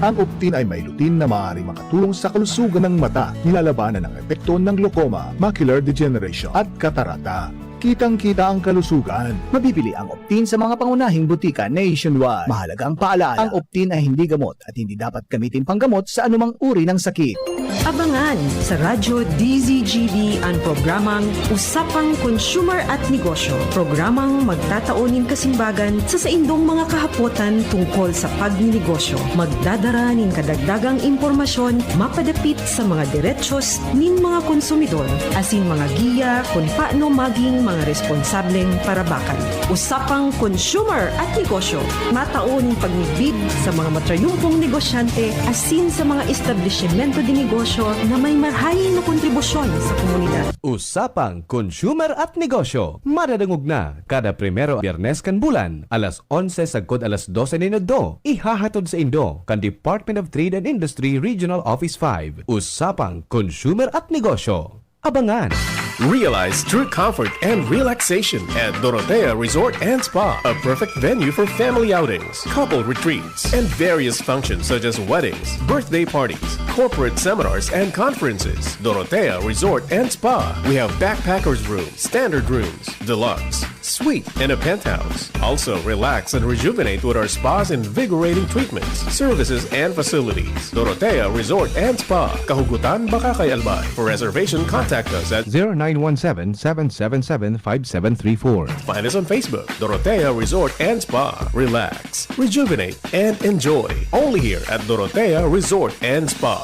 Ang Optin ay may lutein na maaaring makatulong sa kalusugan ng mata, nilalabanan ang epekto ng glaucoma, macular degeneration, at katarata. Kitang-kita ang kalusugan. Mabibili ang Optin sa mga pangunahing butika nationwide. Mahalaga ang paalala, ang Optin ay hindi gamot at hindi dapat gamitin panggamot sa anumang uri ng sakit. Abangan sa Radyo D Z G B ang programang Usapang Consumer at Negosyo. Programang magtatao nin kasimbagan sa saindong mga kahapotan tungkol sa pagninegosyo. Magdadara nin kadagdagang impormasyon mapadapit sa mga derechos nin mga konsumidor, asin mga giya kun paano maging mga responsableng parabakan. Usapang Consumer at Negosyo, matao nin pagmidbid sa mga matrayumpong negosyante asin sa mga establisimento de negosyo na may marahay na kontribusyon sa komunidad. Usapang Consumer at Negosyo, madadangog na kada primero Biyernes kan bulan, alas onse sagkod alas dose nin udto. Ihahatod saindo kan Department of Trade and Industry Regional Office five. Usapang Consumer at Negosyo. Abangan! Realize true comfort and relaxation at Dorotea Resort and Spa, a perfect venue for family outings, couple retreats, and various functions such as weddings, birthday parties, corporate seminars, and conferences. Dorotea Resort and Spa. We have backpackers room, standard rooms, deluxe, suite, and a penthouse. Also, relax and rejuvenate with our spa's invigorating treatments, services, and facilities. Dorotea Resort and Spa, Kahugutan, Bacacay, Albay. For reservation, contact us at zero nine one seven, seven seven seven, five seven three four. Find us on Facebook, Dorotea Resort and Spa. Relax, rejuvenate, and enjoy. Only here at Dorotea Resort and Spa.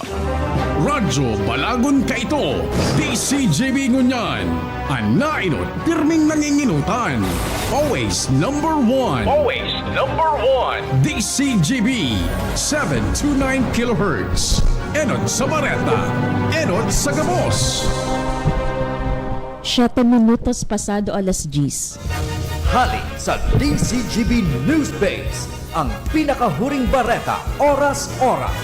Radyo Balagon kaito, D C G B ngunyan. An naenot, pirming nanginginutan. Always number one. Always number one. D C G B, seven two nine kilohertz. Enot sa bareta, enot sa gabos. Siete minutos pasado alas diyes. Hali sa D C G B News Base, Ang pinakahuring bareta, oras-oras.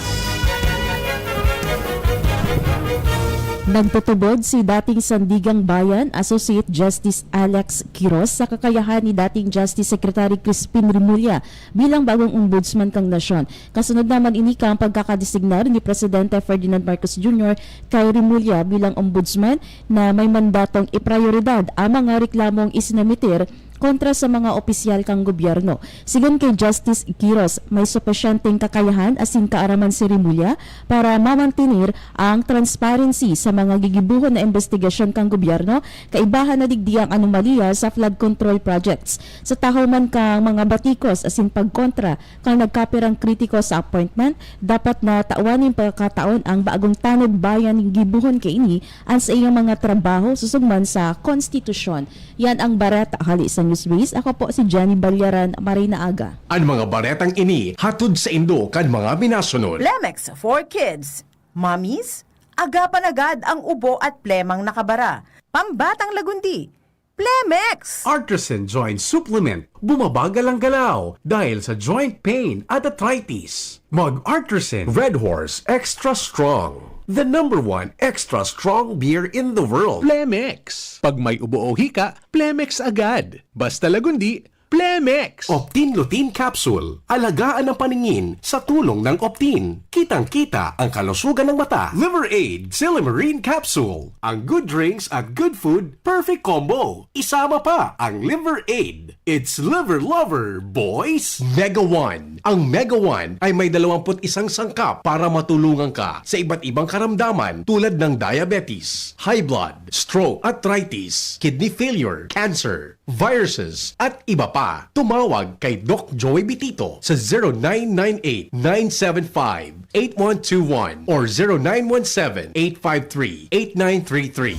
Nagtutubod si dating Sandigang Bayan Associate Justice Alex Quiroz sa kakayahan ni dating Justice Secretary Crispin Remulla bilang bagong ombudsman kan nasyon. Kasunod naman ini kan pagkakadesignar ni Presidente Ferdinand Marcos Junior kay Remulla bilang ombudsman na may mandatong iprayoridad ang mga reklamong isinamitir kontra sa mga opisyal kan gobyerno. Sigon ki Justice Quiroz, may supisyenteng kakayahan asin kaaraman si Remulla para mamantener ang transparency sa mga gigibohon na imbestigasyon kan gobyerno, kaibahan na digdi ang anomalya sa flood control projects. Sa tahaw man kan mga batikos asin pagkontra kan nagkapirang kritiko sa appointment, dapat na tawan nin pagkakataon ang bagong tanod bayan nin gibohon kaini an saiyang mga trabaho susog man sa konstitusyon. Yan ang bareta hali sa Newsbase. Ako po si Jenny Balyaran. Maray na aga. An mga baretang ini hatod saindo kan mga minasunod. Plemex for Kids. Mommies, agapan agad ang ubo at plemang nakabara. Pambatang lagundi, Plemex! Artisan Joint Supplement. Bumabagal ang galaw dahil sa joint pain at arthritis. Mag Artisan Red Horse Extra Strong. The number one extra strong beer in the world. Plemex. Pag may ubo o hika, Plemex agad. Basta lagundi, Plemex. Optin Lutein Capsule. Alagaan ang paningin sa tulong ng Optin. Kitang-kita ang kalusugan ng mata. Liver Aid Silymarin Capsule. Ang good drinks at good food, perfect combo. Isama pa ang Liver Aid. It's Liver Lover, boys! Mega One. Ang Mega One ay may dalawampu't isang sangkap para matulungan ka sa iba't ibang karamdaman tulad ng diabetes, high blood, stroke, arthritis, kidney failure, cancer, viruses, at iba pa. Tumawag kay Doc Joey Bitito sa zero nine nine eight, nine seven five, eight one two one or zero nine one seven, eight five three, eight nine three three.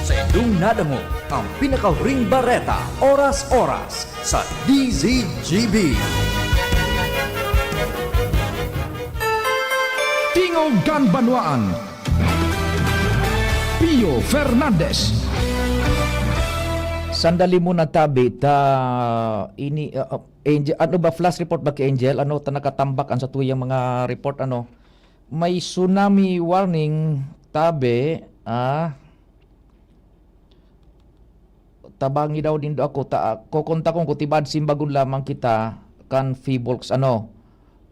Sa indong nadangog, ang pinakahuring bareta, oras-oras, sa D Z G B. Tingog kan Banwaan. Pio Fernandez. Sandali muna, tabi, ta ini, ah, ah, Angel, ano ba, flash report ba ki Angel? Ano ta nakatambak an satuyang mga report, ano? May tsunami warning, tabi, ah, tabangi daw nindo ako, ta, kokontakon ko, tibaad simbagon lamang kita kan Phivolcs, ano,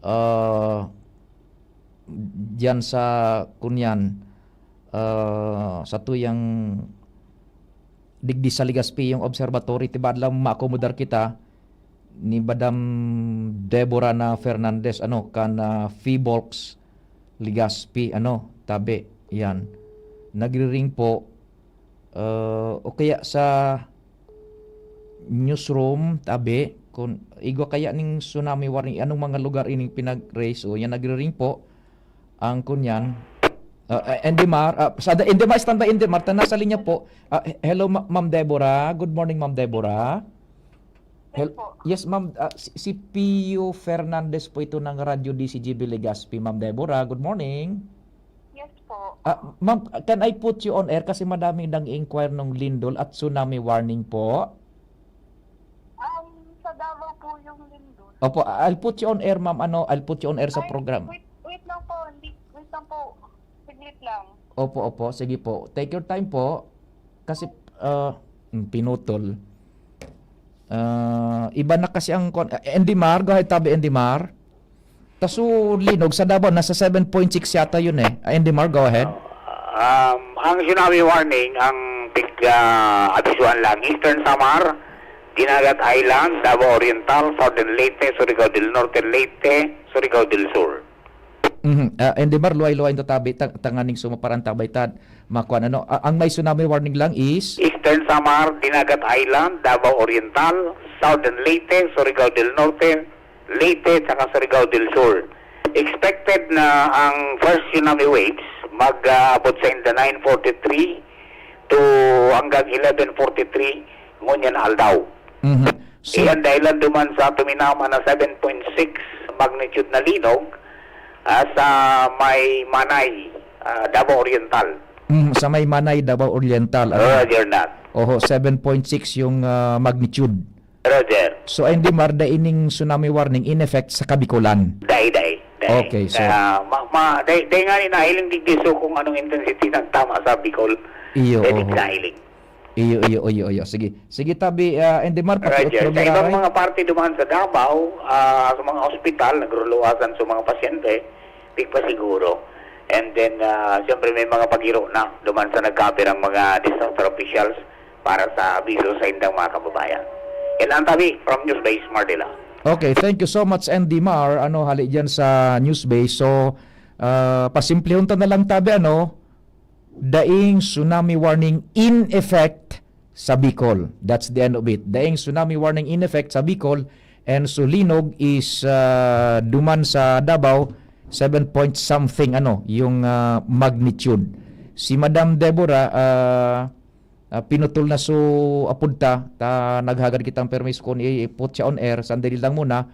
ah, diyan sa, kunyan, ah, satuyang digdi sa Legazpi, yung observatory, tibaad lang maakomodar kita ni Madam Deborah na Fernandez, ano, kan, ah, Phivolcs, Legazpi, ano, tabi, yan. Nagri-ring po, ah, o kaya sa newsroom, tabi, kung igwa kaya ning tsunami warning, anong mga lugar ining pinag-raise, o yan, nagri-ring po, ang kunyan. Ah, ah, Endemar, ah, sada, Endemar, standby, Endemar, ta nasa linya po. Ah, he-, hello, Ma-, Ma'am Deborah. Good morning, Ma'am Deborah. Yes Hel-, po. Yes, ma'am. Ah, si, si Pio Fernandez po ito ng Radyo D C G B Legazpi, Ma'am Deborah. Good morning. Yes po. Ah, ma'am, can I put you on air? Kasi madaming nang-inquire nung lindol at tsunami warning po. Um, sa Davao po yung lindol. Opo, I'll put you on air, ma'am. Ano, I'll put you on air sa Ay, program. Wait, wait lang po. Hindi, wait lang po. Saglit lang. Opo, opo. Sige po. Take your time po. Kasi, ah, hmm, pinutol. Ah, iba na kasi ang kon-, ah, Endemar, go ahead, tabi, Endemar. Taso linog sa Davao, nasa seven point six yata yun eh. Ah, Endemar, go ahead. Um, ang tsunami warning, ang pig-, ah, abisuhan lang, Eastern Samar, Dinagat Island, Davao Oriental, Southern Leyte, Surigao del Norte, Leyte, Surigao del Sur. Mhm. Ah, Endemar, luway-luway ito tabi, tang-, tanganing sumaparan tabay tad, makuan, ano. Ah, ang may tsunami warning lang is? Eastern Samar, Dinagat Island, Davao Oriental, Southern Leyte, Surigao del Norte, Leyte, tsaka Surigao del Sur. Expected na ang first tsunami waves mag-aabot sa in the nine forty-three to hanggang eleven forty-three ngunyan aldaw. Mhm. So, iyan dahilan duman sa tuminama na seven point six magnitude na linog, ah, sa may Manay, ah, Davao Oriental. Mhm, sa may Manay, Davao Oriental, ano? Roger that. Oho, seven point six yung, ah, magnitude. Roger. So, Andy Mar, dai ning tsunami warning in effect sa Kabikolan. Dai, dai, dai. Okay, so- Kaya, ma, ma, dai, dai nga ni nahiling digdi so kung anong intensity ng tama sa Bicol. Iyo, Dai oho. digdi nahiling. Iyo, iyo, iyo, iyo. Sige. Sige, tabi, ah, Andy Mar, pati Roger, otro sa ibang giraray. mga parte duman sa Davao, ah, sa mga ospital, nagruluwasan sa mga pasyente, pigpasiguro. And then, ah, siyempre may mga pagiro na duman sa nagkapirang mga disaster officials para sa abiso sa indang mga kababayan. Yan lang tabi from News Base Mardila. Okay, thank you so much, Andy Mar. Ano, hali dyan sa news base. So, ah, pasimplihon ta na lang tabi, ano, daing tsunami warning in effect sa Bicol. That's the end of it. Daing tsunami warning in effect sa Bicol, and so linog is, ah, duman sa Davao, seven point something, ano, yung, ah, magnitude. Si Madam Deborah, ah, ah, pinutol na so apod ta, ta naghagad kitang permis kun i-put siya on air, sandali lang muna,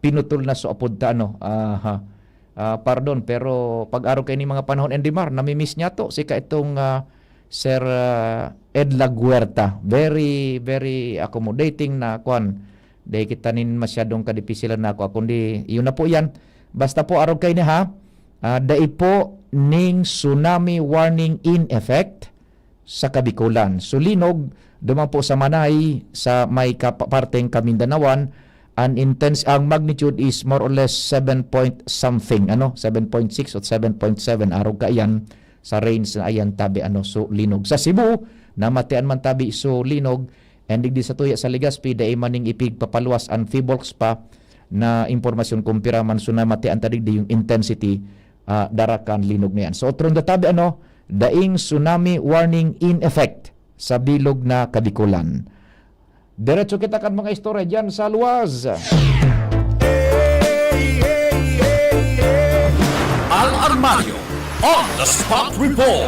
pinutol na so apod ta, ano. Aha. Ah, pardon, pero pag-arog kaini mga panahon, Andy Mar, namimiss niya to, si kaitong, ah, Sir, ah, Ed Laguerta. Very, very accommodating na, kwan, dai kita nin masyadong kadipisilan na ako, kundi yun na po yan. Basta po, arog kaini, ha, ah, dai po ning tsunami warning in effect sa Kabikolan. Sulinog, duman po sa Manay, sa may kapa-, parteng Kamindanawan, an intense, ang magnitude is more or less seven point something, ano, seven point six o seven point seven, arog kaiyan sa range na ayan tabi, ano, so linog. Sa Cebu, namatian man tabi so linog, and digdi sa tuya sa Legazpi, dai man ning ipigpapaluwas an PHIVOLCS pa na impormasyon kung pira man so namatian ta digdi yung intensity, ah, dara kan linog na yan. So, otro na tabi, ano, daing tsunami warning in effect sa bilog na Kabikolan. Diretso kita kan mga istorya dyan sa luwas. Al Armario on the spot report.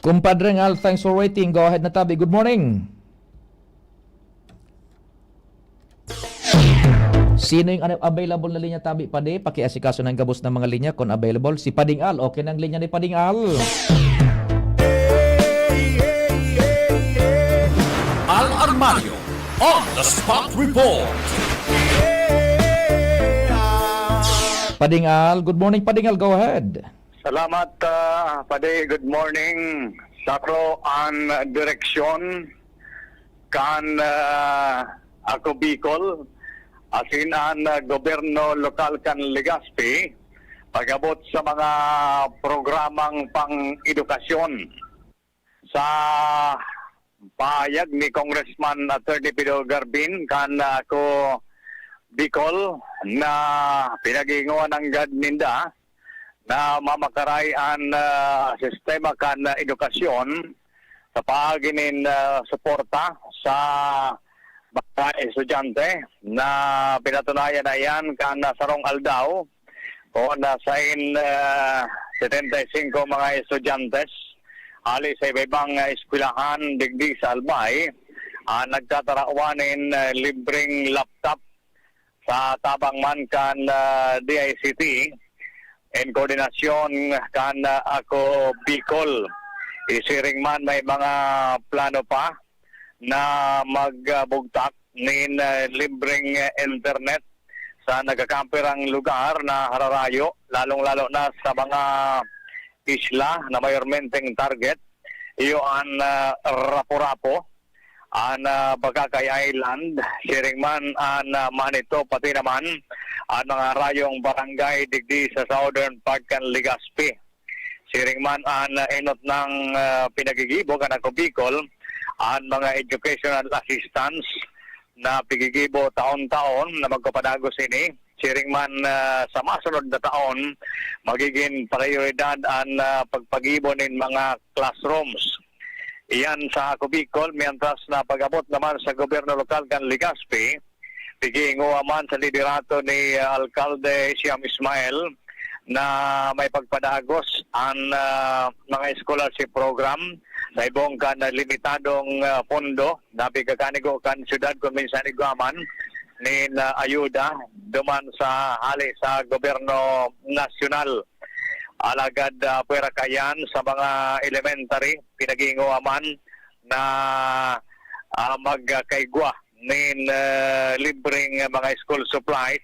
Kumpadre Al, thanks for waiting. Go ahead na tabi. Good morning. Sino yung ano, available na linya tabi, padi? Pakiasikaso ng gabos ng mga linya kung available. Si Pading Al. Okay na ang linya ni Pading Al. Al Armario on the spot report. Pading Al. Good morning, Pading Al. Go ahead. Salamat, ah, Padi. Good morning. Saro an direksyon kan, ah, Ako Bicol, asin an, ah, gobyerno lokal kan Legazpi, pag-abot sa mga programang pang-edukasyon. Sa pahayag ni Congressman Attorney Pido Garbin kan, ah, Ako Bicol, na pinag-iingoan nanggad ninda na mamakaray an, ah, sistema kan, ah, edukasyon sa paagi nin, ah, suporta sa mga estudyante na pinatunayan na iyan kan, ah, sarong aldaw, kun, ah, sain, ah, setenta y cinco mga estudyante hali sa iba-ibang, ah, eskwelahan digdi sa Albay, ah, nagtatarawan nin, ah, libreng laptop sa tabang man kan, ah, D I C T, in koordinasyon kan, ah, Ako Bicol. Isiring man, may mga plano pa na magbugtak nin, ah, libreng, ah, internet sa nagkakampirang lugar na hararayo, lalong-lalo na sa mga isla na mayormenteng target. Iyo an, ah, Rapu-Rapu, an, ah, Bagacay Island, siring man an, ah, Manito, pati naman an mga rayong barangay digdi sa southern part kan Legazpi. Siring man an, ah, enot nang, ah, pinagigibo kan Ako Bicol, an mga educational assistance na pigigibo taon-taon na magpapadagos ini. Siring man, ah, sa masunod na taon, magigin prayoridad an, ah, pagpagibo nin mga classrooms. Iyan sa Ako Bicol, mientras na pag-abot naman sa gobyerno lokal kan Legazpi, pigiingowa man sa liderato ni, ah, Alkalde Siam Ismael na may pagpadagos an, ah, mga scholarship program sa ibong kan limitadong, ah, pondo na pigkakanigo kan syudad kun minsan igwa man nin, ah, ayuda duman sa hali sa gobyerno nasyonal. Alagad, ah, pwera kayan sa mga elementary, pinagiingowa man na, ah, magkaigwa nin, ah, libreng mga school supplies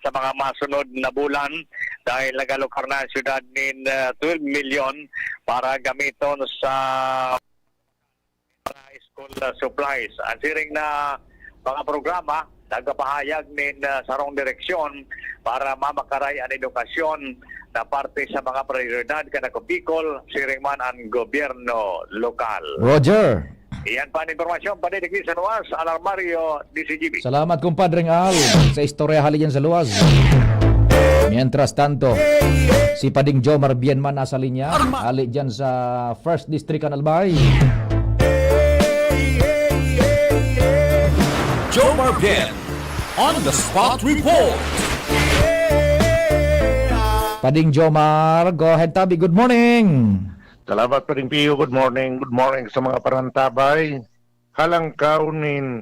sa mga masunod na bulan, dahil nag-alokar na ang siyudad nin, ah, twelve milyon para gamiton sa mga school, ah, supplies. Ang siring na mga programa nagpapahayag nin, ah, sarong direksyon para mamakaray an edukasyon na parte sa mga prioridad kan Ako Bicol, siring man an gobyerno lokal. Roger. Iyan pa an impormasyon, padi digdi sa luwas, Alarmario, D C G B. Salamat, Compadre Al, sa istorya hali dyan sa luwas. Mientras tanto, si Pading Jomar Bienman nasa linya, hali dyan sa First District, kan Albay. Jomar Bien on the spot report. Pading Jomar, go ahead tabi. Good morning. Salamat, Pading Pio. Good morning. Good morning sa mga parantabay. Halangkaw nin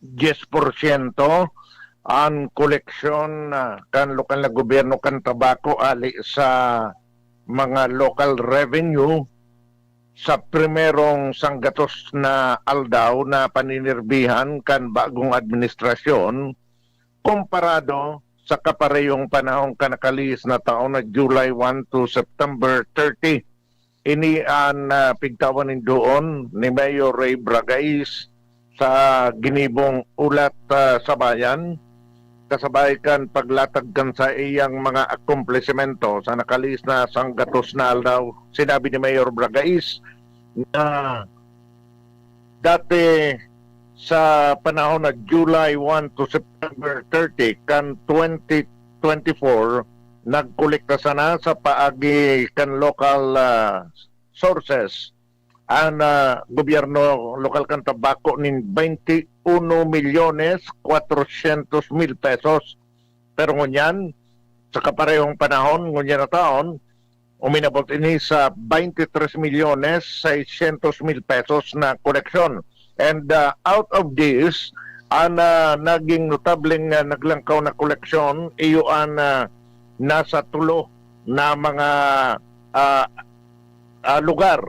diyes porsyento an koleksyon, ah, kan lokal na gobyerno kan tabako ali sa mga local revenue sa primerong sanggatos na aldaw na paninirbihan kan bagong administrasyon, komparado sa kaparehong panahon kan nakalihis na taon na July one to September thirty. Ini an, ah, pigtawan nin doon ni Mayor Ray Bragais sa ginibong Ulat, ah, sa Bayan, kasabay kan paglatag kan saiyang mga akomplisimento sa nakalihis na sanggatos na aldaw. Sinabi ni Mayor Bragais na dati, sa panahon na July one to September thirty kan twenty twenty-four, nagkolekta sana sa paagi kan local, ah, sources an, ah, gobyerno lokal kan tabako nin twenty-uno milyones cuatrocientos mil pesos. Pero ngunyan, sa kaparehong panahon, ngunyan na taon, uminabot ini sa twenty-three milyones seiscientos mil pesos na koleksyon. And, ah, out of this, an, ah, naging notableng, ah, naglangkaw na koleksyon, iyo an, ah, nasa tulo na mga, ah, ah, lugar.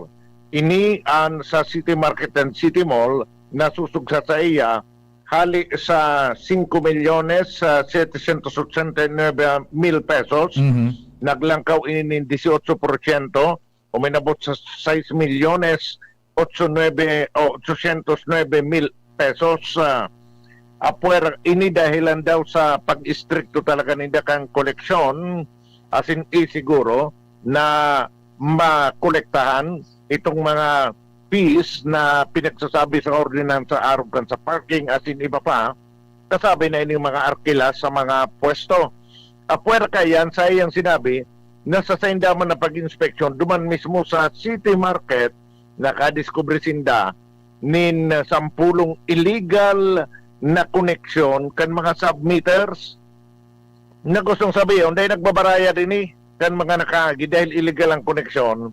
Ini an sa City Market and City Mall na susugsa sa iya, hali sa singko milyones setecientos ochenta y nuebe mil pesos, Mhm. naglangkaw ini nin dieciocho porsyento, uminabot sa sais milyones otso nuebe o ochocientos nuebe mil pesos. Ah, apwera, ini dahilan daw sa pag-istrikto talaga ninda kan koleksyon, asin isiguro na makolektahan itong mga fees na pinagsasabi sa ordinansa arog kan sa parking asin iba pa, kasabi na ining mga arkila sa mga pwesto. Apwera kaiyan, sa iyang sinabi na sa sainda man na pag-inspeksyon, duman mismo sa City Market, nakadiskubre sinda nin sampulong illegal na koneksyon kan mga sub-meters na gustong sabihon, dahil nagbabarayad ini kan mga nakaagi dahil illegal ang koneksyon,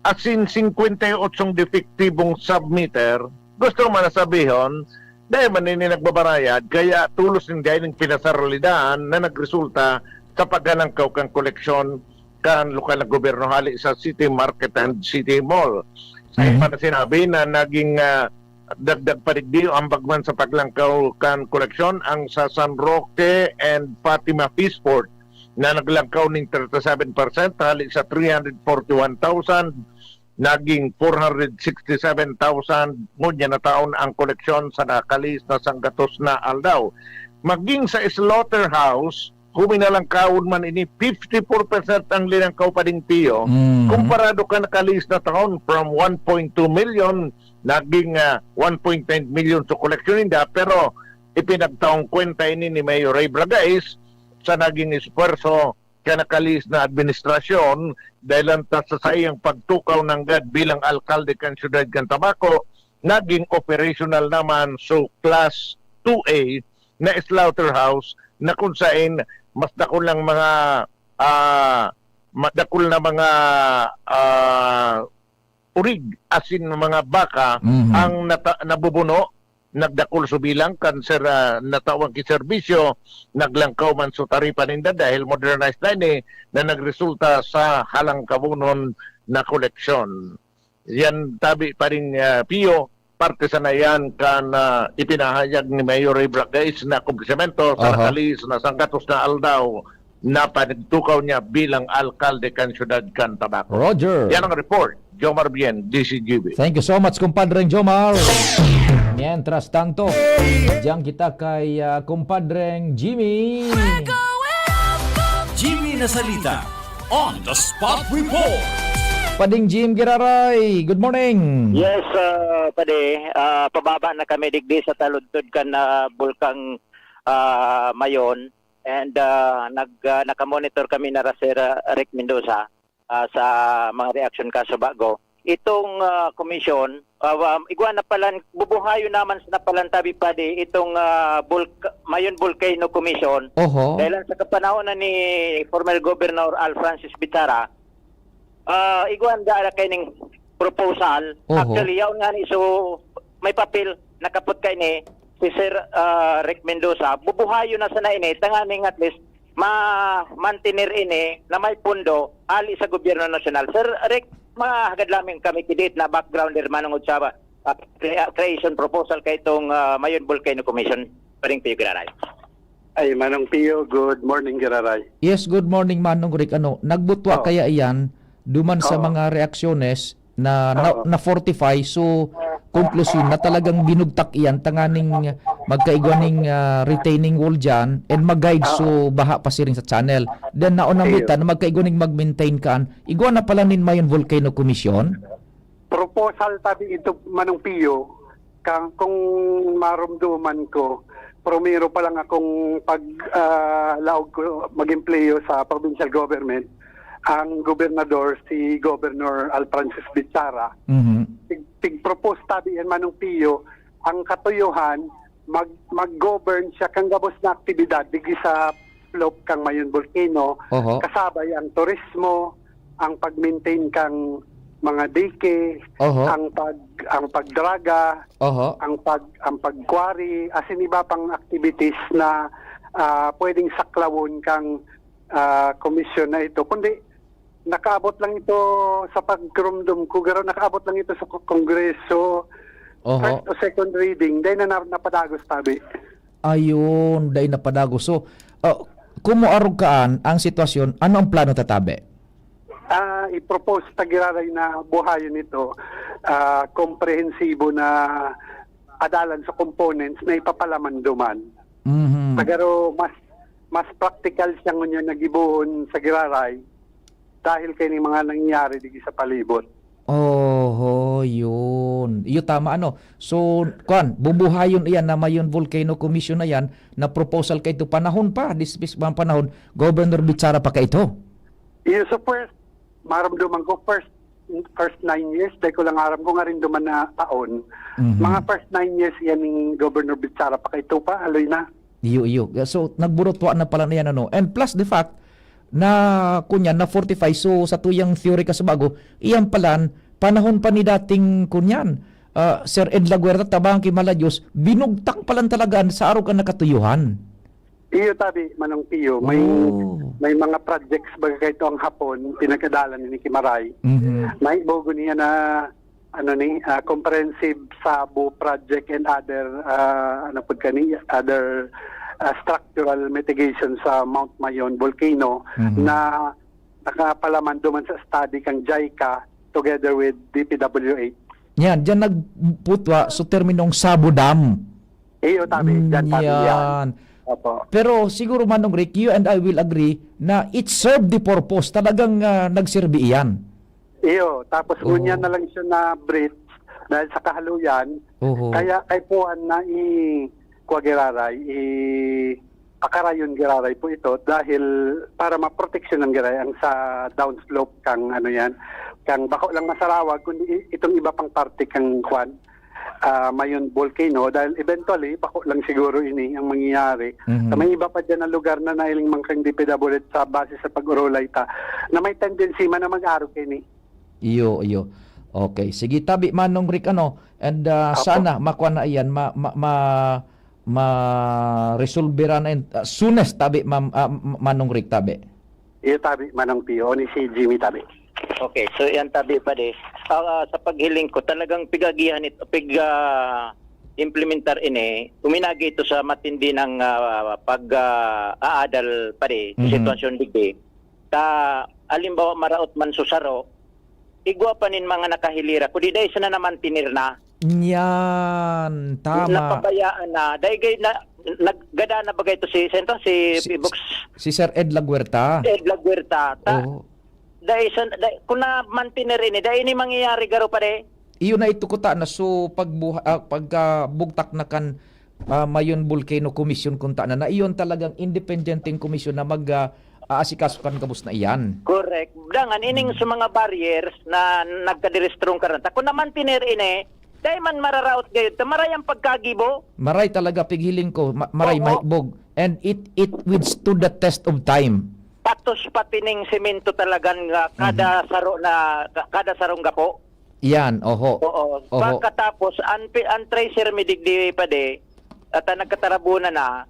asin singkwenta y otsong depektibong sub-meter, gusto man na sabihon, dahil man ini nagbabarayad, kaya tulos nin dahil ning pinasaralidan na nagresulta sa pagkalangkaw kan koleksyon kan lokal na gobyerno hali sa City Market and City Mall. Sa Mhm. iba na sinabi na naging, ah, dagdag pa digdi, ambag man sa paglangkaw kan koleksyon, ang sa San Roque and Fatima Fishport na naglangkaw ning thirty-seven percent, hali sa three hundred forty-one thousand, naging four hundred sixty-seven thousand ngunyan na taon ang koleksyon sa nakalihis na sanggatos na aldaw. Maging sa slaughterhouse, huminalangkawon man ini, fifty-four percent ang linangkaw, Pading Pio, Mhm. komparado kan nakalihis na taon, from one point two million, naging, ah, one point nine million sa koleksyon ninda, pero ipinagtaong kwenta ini ni Mayor Ray Bragais sa naging esfuerso kan nakalihis na administrasyon, dahil lang ta sa saiyang pagtukaw nanggad bilang alkalde kan siyudad kan Tabaco, naging operational naman so Class two A na slaughterhouse, na kung sain mas dakul lang mga, ah, ma-, dakul na mga, ah, urig asin mga baka Mhm. ang nata-, nabubuno, nagdakul so bilang kan ser-, ah, natawang kiserbisyo, naglangkaw man so taripa ninda dahil modernized na ini, na nagresulta sa halangkawon na koleksyon. Yan tabi, Pading, ah, Pio, parte sana yan kan, ah, ipinahayag ni Mayor Ray Bragais na akomplisimento sa Aha. nakalihis na sanggatos na aldaw na panagtukaw niya bilang alkalde kan siyudad kan Tabaco. Roger. Yan ang report. Jomar Bien, D C G B. Thank you so much, kumpadreng Jomar. Mientras tanto, diyan kita kay, ah, kumpadreng Jimmy. Jimmy Nasalita on the spot report. Pading Jim Giraray, good morning. Yes, ah, pade, ah, pababa na kami digdi sa taludtod kan, ah, Bulkang, ah, Mayon. And, ah, nag, ah, nakamonitor kami na Sir, ah, Rick Mendoza, ah, sa mga reaksyon kaso bago. Itong, ah, komisyon, ah, um, igwa na palan, bubuhayon naman sa napalantabi pa di itong, ah, Bulk-, Mayon Volcano Commission. Oho. Dahil sa kapanahon na ni former Governor Al Francis Bichara, ah, igwa na daan kaining proposal. Oho. Actually, yaon nga ni, so, may papel, nakapot ka ini, si Sir, ah, Rick Mendoza, bubuhayon na sana ini, tanganing at least, ma-mantener ini na may pondo ali sa gobyerno nasyonal. Sir Rick, mahagad lamang kami kidit na backgrounder manungod sa, ah, crea-, creation proposal kay itong, ah, Mayon Volcano Commission. Paring Pio Giraray. Ay, Manong Pio, good morning, Giraray. Yes, good morning, Manong Rick. Ano, nagbutwa Oo. kaya iyan duman sa Oo. mga reaksyones na, na, Oo. na-fortify? So, konklusyon na talagang binugtak iyan tanganing magkaigwa ning, ah, retaining wall diyan and mag-guide Oo. so baha pasiring sa channel. Then, naon ang Iyo. wita na magkaigwa ning mag-maintain kaan. Igwa na pala nin Mayon Volcano Commission? Proposal tabi ito, Manong Pio, kang, kung marumduman ko, primero pa lang akong pag, ah, laog ko mag-empleyo sa provincial government, ang gobernador, si Governor Al Francis Bichara. Mhm. Tig-, tig-propose tabi yan, Manong Pio, ang katuyuhan, mag-, mag-govern siya kan gabos na aktibidad digdi sa slope kan Mayon Volcano, Oho. kasabay ang turismo, ang pag-maintain kan mga dike, Oho. ang pag-, ang pagdraga, Oho. ang pag-, ang pag-quarry, asin iba pang activities na, ah, pwedeng saklawon kan, ah, komisyon na ito. Kundi, nakaabot lang ito sa pagkarumdom ko, garo nakaabot lang ito sa ko-, Kongreso, Oho. first o second reading, dai na, na napadagos tabi. Ayun, dai napadagos. So, ah, kung maarog kaan ang sitwasyon, ano ang plano ta tabi? Ah, i-propose ta giraray na buhayon ito, ah, komprehensibo na adalan sa components na ipapalaman duman. Mhm. Sa garo, mas, mas practical siya ngunyan na gibohon sa giraray dahil kay ning mga nangyayari digdi sa palibot. Oho, yun. Iyo, tama, ano. So, kwan, bubuhayon iyan na Mayon Volcano Commission na yan, na proposal kaito panahon pa, this, this mga panahon, Governor Bichara pa kaito. Iyo, so first, maramdaman ko, first, first nine years, dai ko lang aram kung arin duman na taon. Mhm. Mga first nine years, yan ning Governor Bichara pa kaito pa, aloy na. Iyo, iyo. So, nagburutwa na pala na yan, ano. And plus the fact na, kunyan, na-fortify. So, sa tuyang theory ka sa bago, iyan palan, panahon pa ni dating, kunyan, ah, Sir Ed Laguerta, tabang ki Malayos, binugtak palan talaga sa arog kan nakatuyuhan. Iyo, tabi, Manong Pio, may, Oh. may mga projects baga kaito ang Hapon, pinagkadalan ni Kimaray. Mhm. May bogo niya na, ano ni, ah, comprehensive sabo project and other, ah, ano pud kani, other, ah, structural mitigation sa Mount Mayon volcano Mhm. na nakapalaman duman sa study kang JICA together with D P W H. Yan, diyan nagputwa sa terminong Sabo Dam. Iyo, tabi. Mm, Diyan, tabi, yan. yan. Opo. Pero siguro, Manong Rick, you and I will agree na it served the purpose. Talagang, ah, nagserbi iyan. Iyo, tapos Oo. ngunyan na lang siya na bridge dahil sa kahaluyan. Oho. Kaya kay puan na i-, kuwa giraray, i-, pakarayon giraray po ito dahil para maproteksyon ng giraray ang sa downslope kang ano yan, kang bako lang masarawag, kundi i-, itong iba pang parte kang kwan, ah, Mayon Volcano, dahil eventually, bako lang siguro ini ang mangyayari. Mhm. Sa may iba pa dyan na lugar na nailing man kang D P W H sa base sa pag-urulay ta, na may tendency man na mag-aro kini. Iyo, iyo. Okay. Sige, tabi, Manong Rick, ano, and, ah, Apo. sana makuha na iyan, ma-, ma-, ma-, ma-resolve na in, ah, soonest, tabi, Ma'am, ah, M-, Manong Rick, tabi. Iyo, tabi, Manong Pio, ni si Jimmy, tabi. Okay, so yan tabi pa di. Ah, sa paghiling ko, talagang pigagihan ito, pig ah, implementar ini, uminagi ito sa matindi ng ah, pag ah, aadal pa di, sa Mhm. sitwasyon digdi. Ta alimbawa maraot man susaro, igwa pa nin mga nakahilira, kudi dai sana namantener na. Yan, tama. Napabayaan na. Dai gay na naggada na bagay to si sento si Si Pibox si Sir Ed Laguerta. Ed Laguerta. Ta, Oo. dai san dai, kung na-mantener ini, dai ini mangyayari garo pa di. Iyo na ito kuta na so pagbuha, ah, pagka bugtak na kan ah, Mayon Volcano Commission kunta na, na iyon talagang independenteng komisyon na mag ah, aasikaso kan gabos na iyan. Correct. Dangan ining Hmm. sa mga barriers na nagkadirestrong karanta. Kung namantener ini, dai man mararaot gayud ta maray ang pagkagibo. Maray talaga, pighiling ko, ma- maray Oo. mahikbog. And it it withstood the test of time. Patos pati ning semento talagan nga kada Mhm. saro na ka- kada sarong gapo. Iyan, oho. Oo. Oho. Pagkatapos, an pi- an tracer mi digdi pa di, at ang nagkatarabuna na,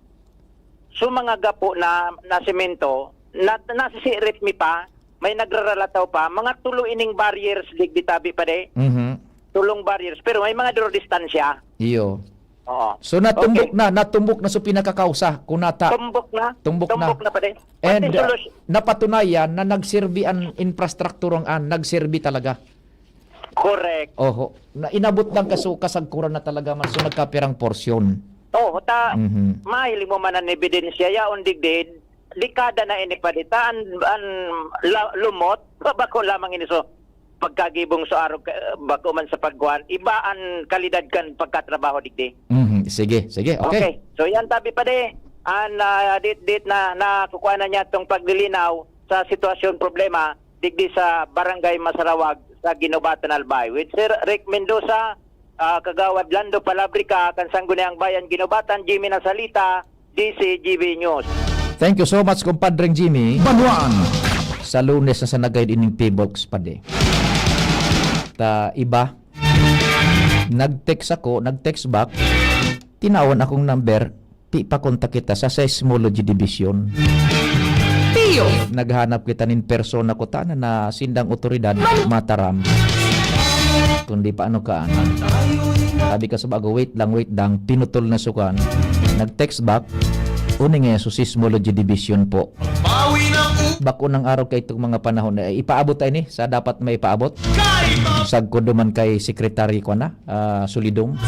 so mga gapo na, na semento, na, nasisirit mi pa, may nagraralataw pa, mga tulo ining barriers digdi tabi pa di. Mhm. Tulong barriers, pero may mga duro distansya. Iyo. Oo. So, natumbok Okay. na, natumbok na so pinakakausa, kunata. Tumbok na. Tumbok na. Tumbok na pa di. And, Pati uh, solusyon. napatunayan na nagserbi an infrastrukturang an, nagserbi talaga. Correct. Oho. Na inabot lang kaso kasagkuran na talaga man, so nagkapirang porsyon. Oo, ta Mhm. mahiling mo man an ebidensya, yaon digdi, dekada na ini pa di ta, an, an la- lumot, bako lamang ini so pagkagibong so arog, ka- bako man sa pagkuan, iba an kalidad kan pagkatrabaho digdi. Mhm. Sige, sige. Okay. Okay. So yan tabi pa di, an ah, dit dit na nakukuha na niya tong paglilinaw sa sitwasyon problema digdi sa Barangay Masarawag sa Guinobatan, Albay. With Sir Rick Mendoza, ah, Kagawad Lando Palabrica, kan Sangguniang Bayan Guinobatan, Jimmy Nasalita, D C G B News. Thank you so much, Compadreng Jimmy. Banwaan. Sa Lunes na sa nagayod ining P-Box pa di. Ta iba, nag-text ako, nag-text back, tinawan akong number, ti pakontak kita sa Seismology Division. Tiyo! Naghanap kita nin persona ko, tana na sindang otoridad, mataram. Kundi paano ka, ano? Sabi ka sa bago, "Wait lang, wait lang." Pinutol na sukan. Nag-text back, uni nga so Seismology Division po. Bako nang araw kay itong mga panahon na ipaabot tayo ni sa dapat may ipaabot. Sagko duman kay Secretary ko na, ah, Solidong.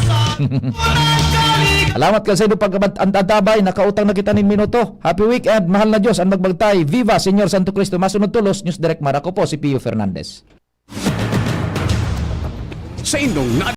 Salamat ka sa inyo pag-antabay. Nakautang na kita nin minuto. Happy weekend. Mahal na Diyos ang magbagtay. Viva Señor Santo Cristo. Masunod tulos, News Direct Mara. Ako po si Pio Fernandez. Sa indong na